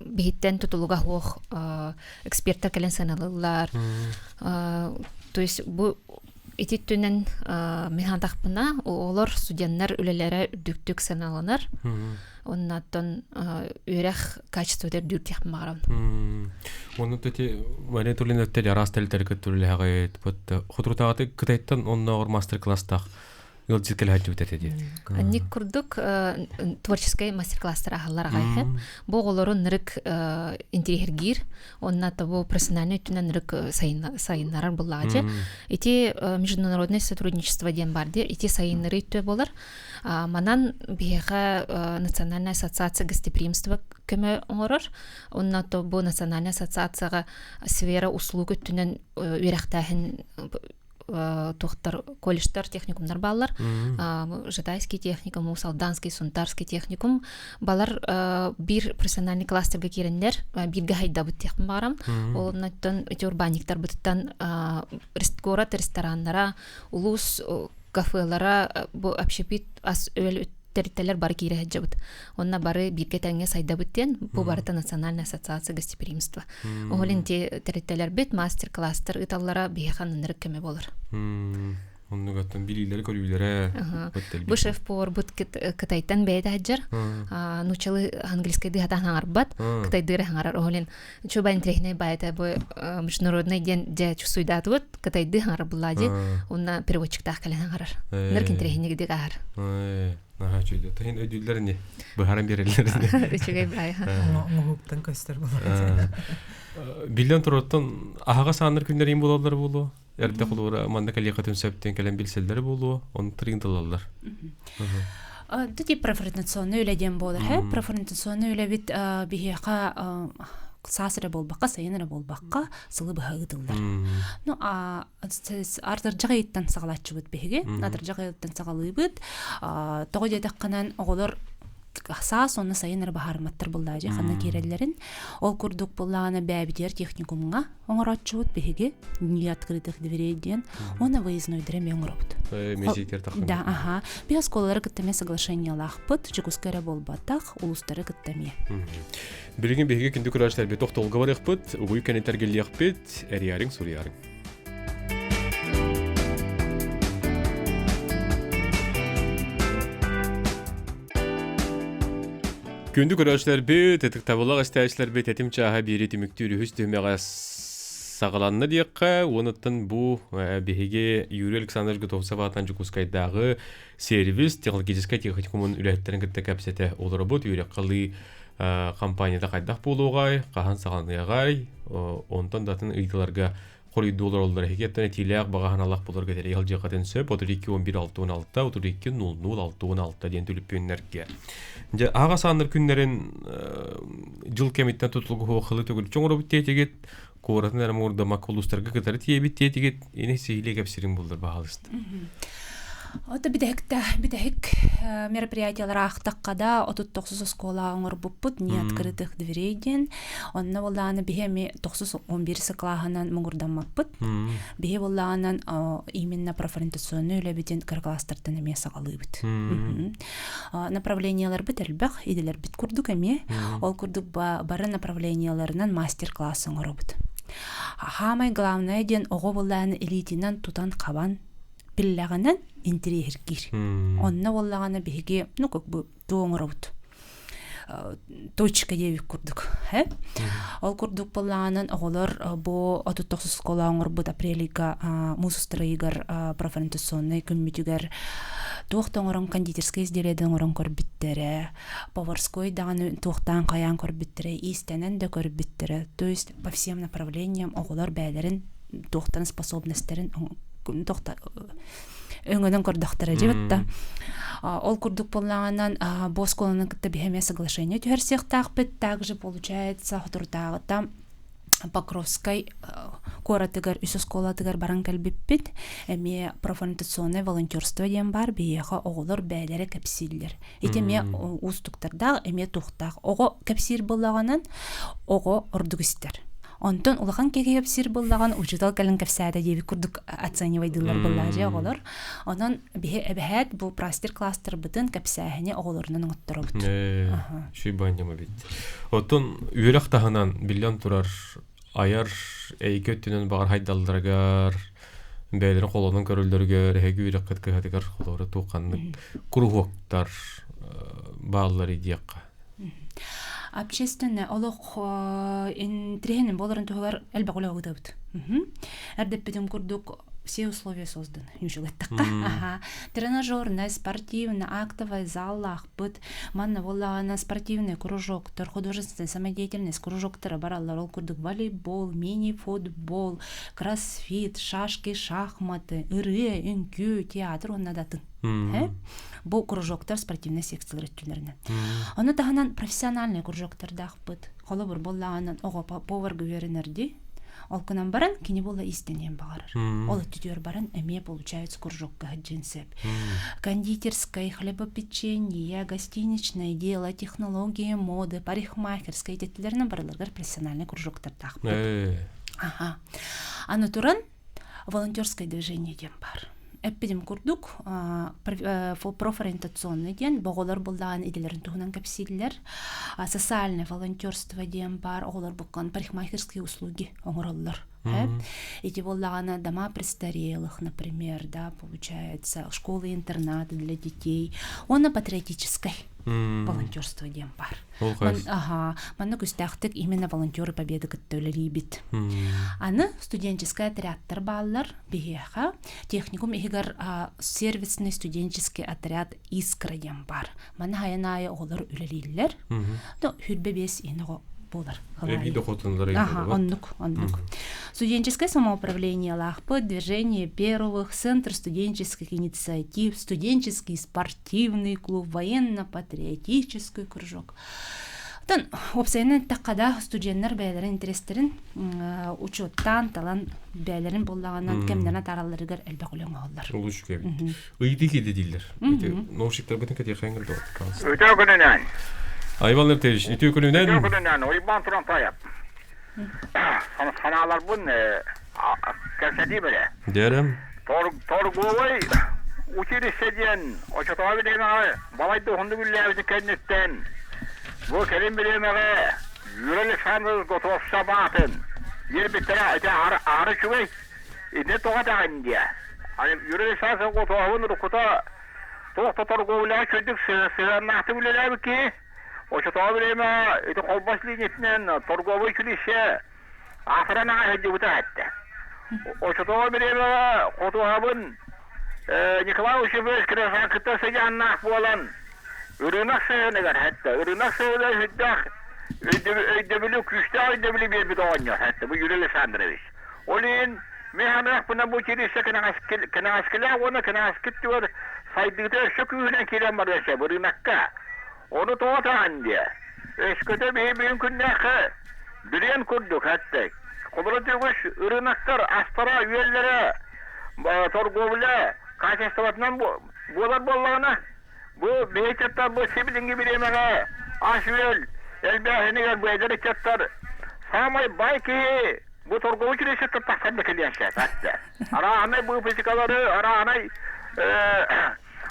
биһиттэн тутулуга суох эксперттэр кэлэн сыаналыыллар. То есть бу ити өттүнэн мин хантахпына оҕолор студеннар үлэлэрэ үрдүктүк сыаналанар. Оннаттан үөрэх качествота үрдүүр диэхпин баҕарабын. Онно эти Мария Тулина өттө араас тэлтэргэ түлэҕит хотрутаҕаты Кытайтан оннооҕор мастер-класстаах ыалдьыт кэлэһэлдьибит этэ дии. Анник курдук творческий мастер-класстар аһаллар аҕай Бу оҕолору нырык интириэһиргиир, онно бу профессиональный өттүнэн нырык сайыннарар буллаҕа Ити международное сотрудничество диэн бар дии, ити сайыннары өттө болар. Манан биһиэхэ Национальная ассоциация гостеприимства көмө оҥорор. Онно бу Национальная ассоциацияҕа сфера услуг өттүнэн үөрэхтээһин туохтар колледжтар техникумнар бааллар Жатайский техникум Салданский Сунтарский техникум балар биир профессиональный кластерга киирэннэр бииргэ хайдабыт диэхпин баҕарам ол оннуттан ити урбаанньыктарбытыттан город рестораннара улуус кафелара бу общепит ас үөл тэрилтэлэр бары киирэ сылдьабыт. Онно бары бииргэ тэҥҥэ сайдабыт диэн бу барыта Национальная ассоциация гостеприимства. Оһол инти тэрилтэлэрбит мастер-класстар ыыталлара биһиэхэ ынырык көмө болар. Оннугаттан билиилэри көрүүлэрэ Бу шеф-поварбыт Кытайтан бэйэтэ сылдьар. Нууччалыы английскайдыы хатаан хаҥарбат, кытайдыыра хаҥарар. Оһолин чуба интеллигентнэй баайта бу международный диэн дьэ чувствуйдаатыбыт, кытайдыы хаҥарар буллаа дии. Уонна переводчиктаах кэлэн хаҥарар. Ныр интеллигентнэй дик ааһар. Наһаа үчүгэй. Таһын өйдүүллэр ини. Быһааран биэрэллэр ини. Үчүгэй баай. Оҥоһуктан көстөр буолар. Биллэн турартан аһаҕас ааннар күннэрин буолаллар буолуо. Эрдэ холуура манна кэлиэххитин сөптөн кэлэн билсэллэр буолуо, ону тырыынталаллар. Тут и профориентационный үлэ диэн буолар. Профориентационный үлэбит биһиэхэ саас эрэ буолбакка, сайын эрэ буолбакка, сылы быһа ыытыллар. Ну, а ардырдьах ыйыттан саҕалааччыбыт биһиги. Атырдьах ыйыттан саҕалыыбыт. Тоҕо диэтэххинэн, оҕолор саас уонна сайын эрэ баһаарыматтар буллаадьы ханна киирэллэрин. Ол курдук буллаҕына бээбитигэр техникумҥа оҥорооччубут биһиги не открытых дверей диэн уонна выезднойдары эмиэ оҥоробут. Да, аха. Биһи оскуолалары кытта эмиэ соглашениелаахпыт, Дьокуускай эрэ буолбатах, улуустары кытта эмиэ. Билигин биһиги күндү көрөөччүлэрбит тохтолго барыахпыт, угуй кэнитэргэлиэхпит, эрийээриҥ суруйаарыҥ. Күндү көрөөччүлэрбит, ытыктабыллаах истээччилэрбит этим чааһа биири түмүктүүр үһүс түһүмэҕэ саҕаланна диэххэ, уонуттан бу биһиги Юрий Александрович Готовцев аатынан Дьокуускайдааҕы сервис технологическай техникумун үлэһиттэрин кытта кэпсэтэ олоробут. Үөрэххэ компанията хайдах буолуоҕай, хаһан саҕаланыаҕай, онтон да атын ыйытыыларга хоруйдуу олороллор. Эһиги этиилээх баҕа санаалаах буоларга тэрийэ сылдьыаххытын сөп. 32 11 66 32 00 66 диэн түлүппүөннэргэ. Дьэ, аҕа сааннар күннэрин дьыл кэмиттэн тутулугу хуохалы төгүрүччү оҥоробут диэтигит, куоратын эрэ муҥурдамакка улуустарга кытары тиийэбит диэтигит, ини сиһилии кэпсириҥ буллар баһаалыста. Ото бүтэһикте бүтэһик мероприятиялар аахтахха да 39 оскуола оҥорбуппут не открытых дверей диэн Онно буоллаҕына биһи эми тохсус 11 кылааһынан муҥурдаммаппыт. Биһи буоллаҕынан именно профориентационный үлэбитин кыра класстартан эмиэ саҕалыыбыт. Направленияларбыт элбэх, идэлэрбит курдук эмиэ. Ол курдук бары направленияларынан мастер-класс оҥоробут. Хаамай главное диэн оҕо буоллаҕына илиитинэн тутан-хабан биллэҕинэн интириэһиргиир. Онно буоллаҕына биһиги ну как бы тугу оҥоробут точка диэбит курдук ол курдук буоллаҕынан оҕолор бу 39 оскуола оҥорбут апрельга муус устар ыйыгар профориентационнай күммүтүгэр туох да оҥорон кондитерскай изделиеда оҥорон көрбүттэрэ поварской даҕаны туохтаан хайаан көрбүттэрэ иистэнэн да көрбүттэрэ то есть по всем направлениям оҕолор бэйэлэрин туохтан способностарын өҥөнөн көрдөхтөрө дьибитта. Ол курдук буоллаҕынан бу оскуоланы кытта биһи эмиэ соглашение түһэрсиэхтаахпыт. Также получается соторутааҕыта Покровскай куоратыгар үс оскуолатыгар баран кэлбиппит. Эмиэ профориентационное волонтерство диэн баар биһиэхэ оҕолор бэйэлэрэ кэпсииллэр. Ити эмиэ уустуктардаах, эмиэ туохтаах. Оҕо кэпсиир буоллаҕынан оҕо ордук истэр. Онтон улахан киһи кэпсиир буоллаҕын учуутал кэлэн кэпсээтэ диэбит курдук оценивайдыыллар буоллаҕа дьэ оҕолор. Онон биһи эбэһээт бу мастер-класстарбытын кэпсээһини оҕолорунан оҥотторобут. Үчүгэй баанньама эбит. Оттон үөрэх таһынан биллэн турар айар эйгэ өттүнэн баҕар хайдалларыгар бэйэлэрин холонон көрөллөрүгэр эһиги үөрэххит кыһатыгар холоро туох ханнык куруһуоктар бааллар диэххэ. Общественное олох интриһин буоларын туһугар элбэх үлэ ыытабыт. Эрдэппитим курдук все условия созданы ньучулаттахха. Аха. Тренажерная, спортивная, актовая заллаахпыт. Манна буоллаҕына спортивный кружоктар, художественная самодеятельность кружоктара бараллар. Ол курдук волейбол, мини-футбол, кроссфит, шашки, шахматы, ырыа, үҥкүү, театр уонна да атын. Бу кружоктар спортивнай секциялар өттүлэринэн. Ону таһынан профессиональный кружоктардаахпыт. Холобур буоллаҕынан оҕо поварга үөрэнэрди. Ол гынан баран кини буола иистэниэн баҕарар. Ол өттүтүгэр баран эмиэ получается кружокка сылдьыан сөп. Кондитерскай, хлебопечение, гостиничное дело, технология моды, парикмахерская идэтилэринэн барыларыгар профессиональный кружоктардаахпыт. Ага. Аны туран волонтерское движение диэн бар. Эппитим курдук, профориентационный диэн боҕолор буллаҕын идэлэрин туһунан кэпсииллэр. Социальное волонтерство диэн баар оҕолор буккан парикмахерские услуги оҥороллор. Эти буоллаҕына дома престарелых, например, да, получается, школы-интернаты для детей. Уонна патриотическай волонтерство диэн баар. Ага, манна күстээхтик именно волонтеры победы кытта үлэлиибит. Аны студенческай отрядтар бааллар биһиэхэ. Техникум иһигэр сервисный студенческий отряд «Искра» диэн баар. Манна хайан аайы оҕолор үлэлииллэр. Ну, хүрбэ биэс иһин оҕо буолар. Эбии дохуотунлары Ага, оннук, оннук. Студенческое самоуправлениелаахпыт, движение первых, Центр студенческих инициатив, студенческий спортивный клуб, военно-патриотический кружок. Оттон уопсайынан эттэххэ да, студеннар бэйэлэрин интэриэстэрин учуоттаан, талан бэйэлэрин буоллаҕынан кэмнэрин атааралларыгар элбэх үлэ оҥоһуллар. Олус үчүгэй эбит. Ыйытыы киирдэ дииллэр. Наушниктарбытын кэтиэххэ көрдө. Үтүө күнүнэн. Айван Лептевич, үтүө күнүнэн. Үтүө күнүнэн, Уйбаан туран тайап. Санааларбын кэпсэтии бэрэ. Дээрем. Торговай училище диэн очотоҕо бириэмэҕэ балайда уһуннук үллээбитин кэнниттэн бу кэлин бириэмэҕэ Юрий Александрович Готовцев аатын биэрбиттэрэ ити аһара үчүгэй ити тоҕо этэҕин диэ Юрий Александрович Готовын уруккута туох да торговляҕа үчүгэйдик сыһыаннаахтык үлэлээбит киһи очотоҕо бириэмэ ити холбос линиятынан торговай училище аатыран аҕай сылдьыбыта эттэ. Очотоҕо бириэмэҕэ хотуһабын Николай Осипович кытта сыдьааннаах буолан ырыынак сыһыаныгар эттэ. Ырыынак сыһыана сүрдээх өйдөбүлү, күүстээх өйдөбүлү биэрбит оҕонньор эттэ бу Юрий Александрович. Ол иһин мин саныахпына бу училище кэнэҕэскилээх уонна кэнэҕэски өттүгэр сайдыыта өссө күүһүнэн киирэн барыан сөп ырыынакка. Ону тоҕо таһан диэ. Өскөтө биһи бүгүн күннээххэ билиэн курдук эттэ. Холобура үгүс ырыынактар астара-үөллэрэ торговля качествотынан буолар буоллаҕына, бу биһи ыччаттар бу сибилиҥҥи бириэмэҕэ ас-үөл элбээһинигэр бу эдэр ыччаттар саамай бай киһи бу торговый училищеттан тахсан да кэлиэн сөп эттэ. Арааһынай быыпысыкалары, арааһынай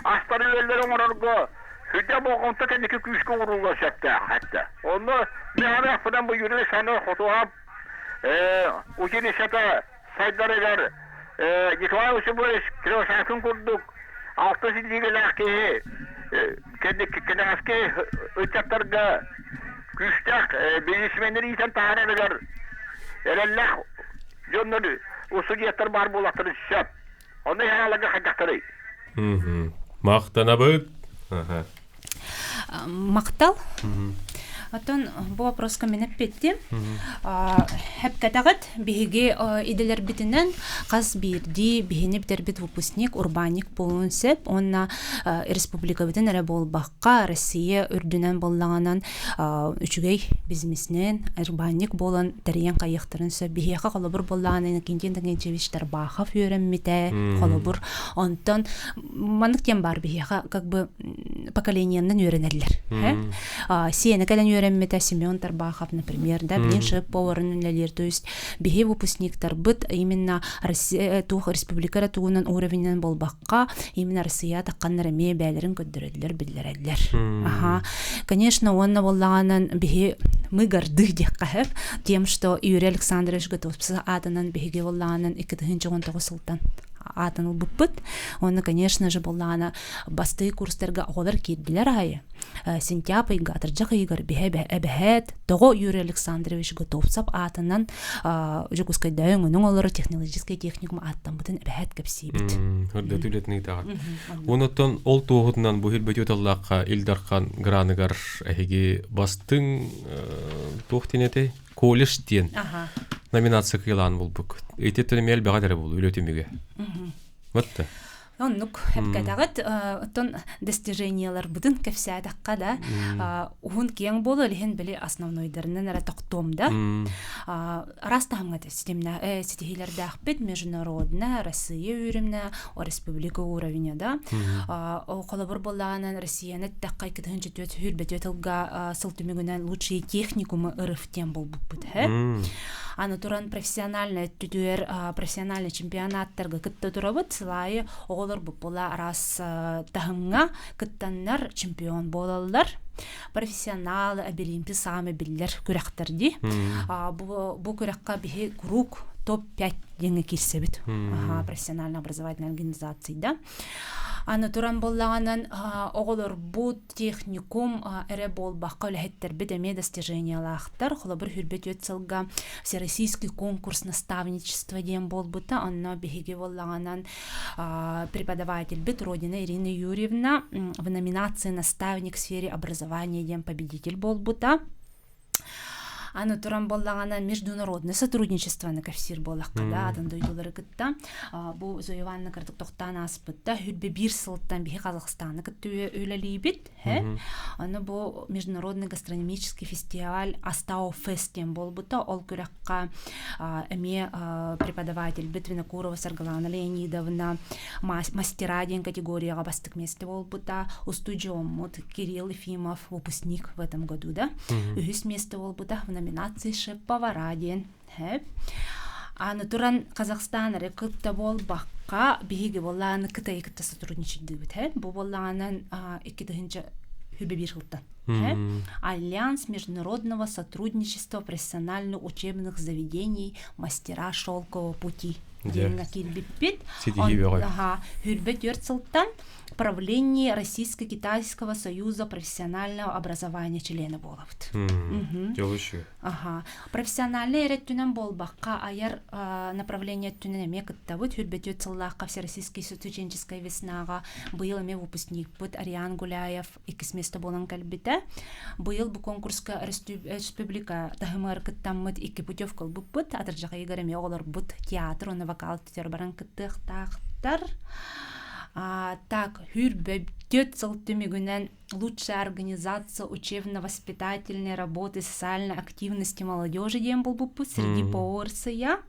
астары-үөллэри оҥорорго сүрдээх болҕомто кэнники күүскэ ууруллуон сөптөөх этэ. Онно мин бу Юрий Александрович Хотуһап училищета сайдарыгар Николай Осипович Кривошапкин курдук алта силиигэлээх киһи кэнэҕэски ыччаттарга күүстээх бизнесменнэри иитэн таһаарарыгар эрэллээх дьоннор устудьуйаттар баар буолуохтарын сөп. Онно иһааларга хайдахтарый? Махтанабыт. Махтал. Оттон бу вопроска мин эппиттим. Хэпкэтэҕит биһиги идэлэрбитинэн хас биирдии биһини бүтэрбит выпускник, урбаанньык буолуон сөп уонна республикабытын эрэ буолбакка Россия үрдүнэн буоллаҕынан үчүгэй бизнесмен, урбаанньык буолан тэрийэн хайыахтарын сөп. Биһиэхэ холобур буоллаҕына Иннокентий Иннокентьевич Тарбахов үөрэммитэ холобур. Онтон маннык диэн баар биһиэхэ как бы поколениеннан үөрэнэллэр. Сиэнэ кэлэн үөрэммитэ Семен Тарбахов, например, да, билин шеф-поварын үлэлиир. То есть биһи выпускниктарбыт именно Россия туох республика эрэ тугунан уровенинэн буолбакка, именно Россия тахханнар эмиэ бээлэрин көрдөрөллөр, биллэрэллэр. Аха. Конечно, уонна буоллаҕынан биһи мы горды диэххэ тем, что Юрий Александрович Готовцев аатынан биһиги буоллаҕынан 2019 сылтан аатын ылбыппыт. Уонна, конечно же, буоллаҕына бастыы курстарга оҕолор киирдилэр аайы сентябрь ыйга атырдьах ыйыгар биһэ эбэһээт тоҕо Юрий Александрович Готовцев аатынан Дьокуускайдааҕы өҥөнү оҥорор технологическай техникум ааттаммытын эбэһээт кэпсиибит. Үрдэтүү үлэтин ыытаҕыт. Онуттан ол туоһутунан бу Хилбэти Уталлаахха Ил Дархан граныгар эһиги бастыҥ туох диэн этэй? Колледж диэн номинация кыылаан булбуккут. Ити эмиэ элбэҕэ эрэ буолуо үлэ түмүгэ. Вот. Оннук эпкэтэҕит оттон достиженияларбытын кэпсээтэххэ да уһун киэҥ буолуо илиһин били основнойдарынан эрэ тохтуом да араас таһымҥа ситимнэ ситиһиилэрдээхпит международная Россия үүрүмнэ республика уровня да холобур буоллаҕынан Россияны эттэххэ 2004 сүүрбэтиэ тылга сыл түмүгүнэн лучшие техникумы ырыф диэн буолбуппут һэ Аны туран профессиональный өттүтүгэр профессиональный чемпионаттарга кытта турабыт. Сылайы оҕолор була араас таһымҥа кыттаннар чемпион буолаллар. Профессионал Абилимпи саамай биллэр күрэхтэр дии. Бу, бу күрэххэ биһи куруук топ-5 диэҥҥэ киирсэбит. Профессионально-образовательной организации да. Аны туран буоллаҕынан оҕолорбут техникум эрэ буолбакка үлэһиттэрбит эмиэ достижениялаахтар. Холобур, хүрбэ сылга Всероссийский конкурс наставничества диэн буолбута. Онно биһиги буоллаҕынан преподавательбит Родина Ирина Юрьевна в номинации «Наставник в сфере образования» диэн победитель буолбута. Аны туран буоллаҕына международное сотрудничествоны кэпсиир буоллахха да атын дойдулары кытта бу Зоя Ивановна кырдык тохтоон ааспытта хүрбэ биир сылтан биһи Казахстаны кытта үлэлиибит Аны бу международный гастрономический фестиваль Астау Фест диэн буолбута ол күрэххэ эмиэ преподавательбит Винокурова Саргылана Леонидовна мастера диэн категорияҕа бастык миэстэ буолбута устудьуоммут Кирилл Ефимов выпускник в этом году да үһүс миэстэ буолбута в номинации шеф-повара диэн Аны туран Казахстан эрэ кытта буолбакка биһиги буоллааны Кытайы кытта сотрудничайдыыбыт һэ бу буоллаҕынан 2021 сылтан Альянс международного сотрудничества профессионально-учебных заведений мастера шелкового пути диэҥҥэ киирбиппит. Хүрбэ түөрт сылтан правление Российско-Китайского союза профессионального образования членэ буолабыт. Аха. Профессиональнай эрэ өттүнэн буолбакка, айар направление өттүнэн эмиэ кыттабыт. Хүрбэтүөт сыллаахха Всероссийский студенческая веснаҕа быйыл эмиэ выпускникпыт Ариан Гуляев иккис место буолан кэлбитэ. Быйыл бу конкурска республика таһымыгар кыттаммыт икки путевка ылбыппыт. Атырдьах ыйыгар эмиэ оҕолорбут театр уонна вокал түтэр баран кыттыахтаахтар. Так, хүрбөтүөт сыл түмүгүнэн лучшая организация учебно-воспитательной работы социальной активности молодежи диэн булбуппут среди ПОРСЯ.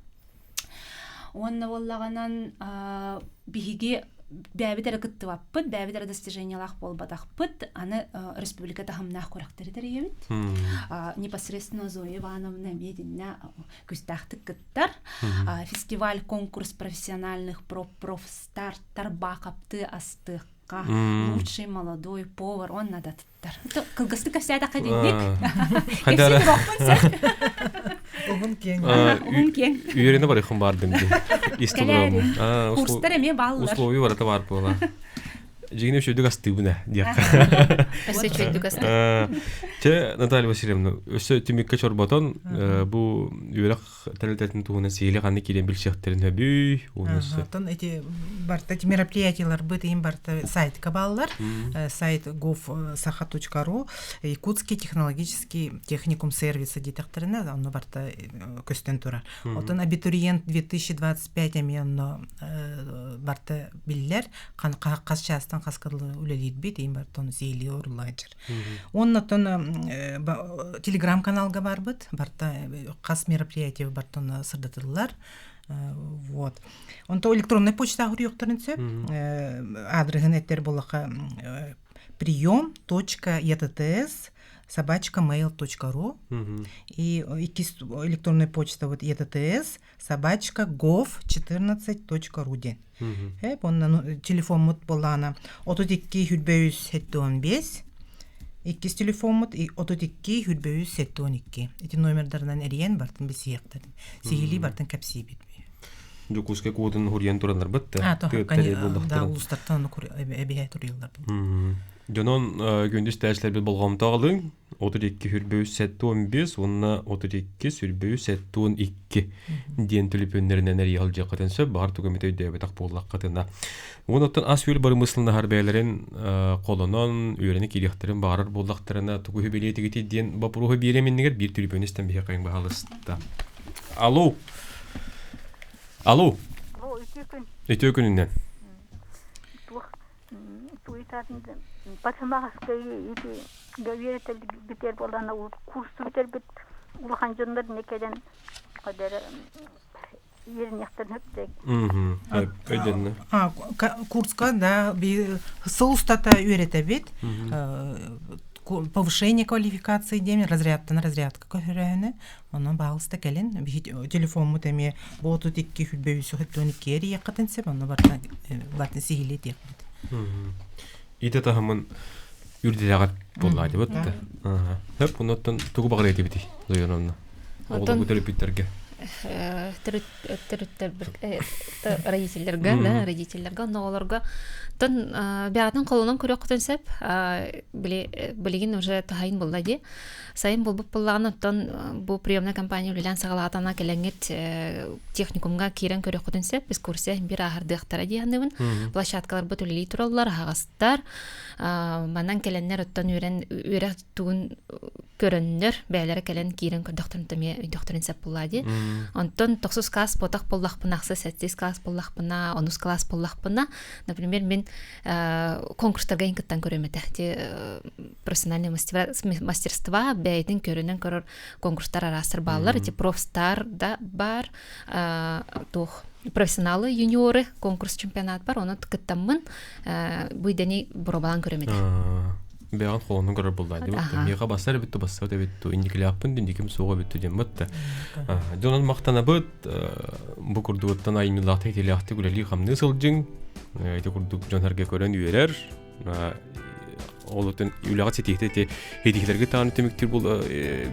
Уонна буоллаҕынан биһиги бэйэбит эрэ кыттыбаппыт, бэйэбит эрэ достижениялаах буолбатахпыт, аны республика таһымнаах күрэхтэри тэрийэбит. Непосредственно Зоя Ивановна эмиэ итиннэ күстээхтик кыттар. Фестиваль конкурс профессиональных профстарт тарбаахаптыы астыах лучший молодой повар уонна да туттар. Кылгастык кэпсээтэххэ итинник. Кэпсиир уруокпун сөп. Уһун киэҥ. Уһун киэҥ. Үөрэнэ барыхым баардым дии. Кэлээрин. Курстар эмиэ бааллар. Условия барыта баар буола. Дьиҥинэ үчүгэйдик астыыбын ээ диэххэ. Өссө үчүгэйдик астыыбын. Чэ, Наталья Васильевна, өссө түмүккэ чорботон бу үөрэх тэрилтэтин туһунан сиһили ханнык киирэн билсиэхтэрин сөбүй Оттон эти барта эти мероприятияларбыт им барта сайтка бааллар сайт gov.saha.ru Якутский технологический техникум сервиса диэтэхтэринэ онно барта көстөн турар оттон абитуриент 2025 эмиэ онно барта биллэр хас чаастан хас кылы үлэлиирбит им барта ону сиһилии оруллаачыр Оннотон телеграм-каналга барбыт, барта хас мероприятие бартон сырдатыллар. Вот. Онто электронный почта хуруйуктарын сөп. Адрыһын эттер болаха прием точка еттс собачка mail.ru и иккис электронная почта вот еттс собачка gov 14.ru диэн. Эп онно телефоммут буоллаҕына 32 хүрбэ 3 75 иккис телефоммут 32 хүрбэ 3 72 ити номердарынан эрийэн бартын билсиэхтэрин сиһилии бартын кэпсиибит. Дьокуускай куотун хуруйан тураннарбыт да да улуустартан эбиһэ туруйаллар. Дьонон күндүс тээчлэрбит болҕомто алыҥ 32 хүрбэ 75 уонна 32 сүрбэ 72 диэн түлүпүөннэринэн эрийэ сылдьыаххытын сөп баҕар тугу эмит өйдөөбөтөх буоллаххытына. Уон оттон ас-үөл барымысланаһар бэйэлэрин холонон үөрэнэ киириэхтэрин баҕарар буоллахтарына тугу үһү диэн боппуруоһу биэриэм иннигэр биир түлүпүөн истэн биһиэхэ баһалыста. Алло. Алло. Алло, үтүө күн. Үтүө күнүнэн. Туйтатын пасымаҕаскай ити үөрэтэлбитэр буоллаҕына курсу бүтэрбит улахан дьоннор не кэлэн кадара үөрэниэхтэрин сөптөөх. Өйдөннө. Курска да сыл устата үөрэтэбит. Повышение квалификации диэн разрядтан разрядка көһөрөөнө. Онон баалыста кэлин телефоммут эмиэ буотут икки хүлбэ үсү хөттөн икки эрийэххитин сөп онно барытын барытын сиһилиэтиэхпит. Ите таһымын үрдүлэҕэр буоллаатыбыт да. Хөп, оннуттан тугу баҕарыа этибитий, Зояновна? Оҕолорго төрөппүттэргэ. Родительлерге, да, родительлерге, онно оҕолорго тон бэҕэтин холунан көрүөххүтүн сөп. Билигин уже таһайын булла дии. Сайын булбут буллаҕына оттон бу приемная компания үлэлээн саҕалаатана кэлэҥҥит техникумҥа киирэн көрүөххүтүн сөп. Экскурсия биир ааһардыахтара дии саныыбын. Площадкаларбыт үлэлии тураллар, аһаҕастар. Манан кэлэннэр оттон үөрэн үөрэх тугун көрөннөр бэйэлэрэ кэлэн киирэн көрдөхтөрүн эмиэ өйдөхтөрүн сөп буллаа дии. Онтон тохсус класс ботах буллахпына, ахсыс сэттис класс буллахпына, онус класс буллахпына, например, мин конкурстарга ин кыттан көрөм этэ. Ти профессиональное мастерство бэйэтин көрүнэн көрөр конкурстар араастар бааллар. Эти профстар да бар, туох профессионалы юниоры конкурс чемпионат бар, оны кыттаммын бу идэни боробалаан көрөм этэ. Бэҕэн холонун көрөр буллаа дии. Миэхэ бассар эбит бассабыт эбит инникилээхпин индиким суоҕа эбит диэн бытта. Дьонун махтанабыт бу курдугуттан айымньылаахтык итилээхтик үлэлии хамныы сылдьыҥ. Ити курдук дьон сэргэ көрөн үөрэр. Ол отун үлэҕэ ситиһитэ ити итиһилэргэ тааны түмүктүүр бул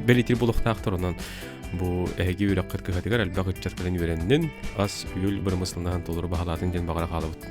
бэлитир булуохтаахтар онон бу эһиги үрэххит кыһатыгар элбэх ыччат кэлэн үөрэннин ас үөл бырамысланаһан толору баһалаатын диэн баҕара хаалабыт.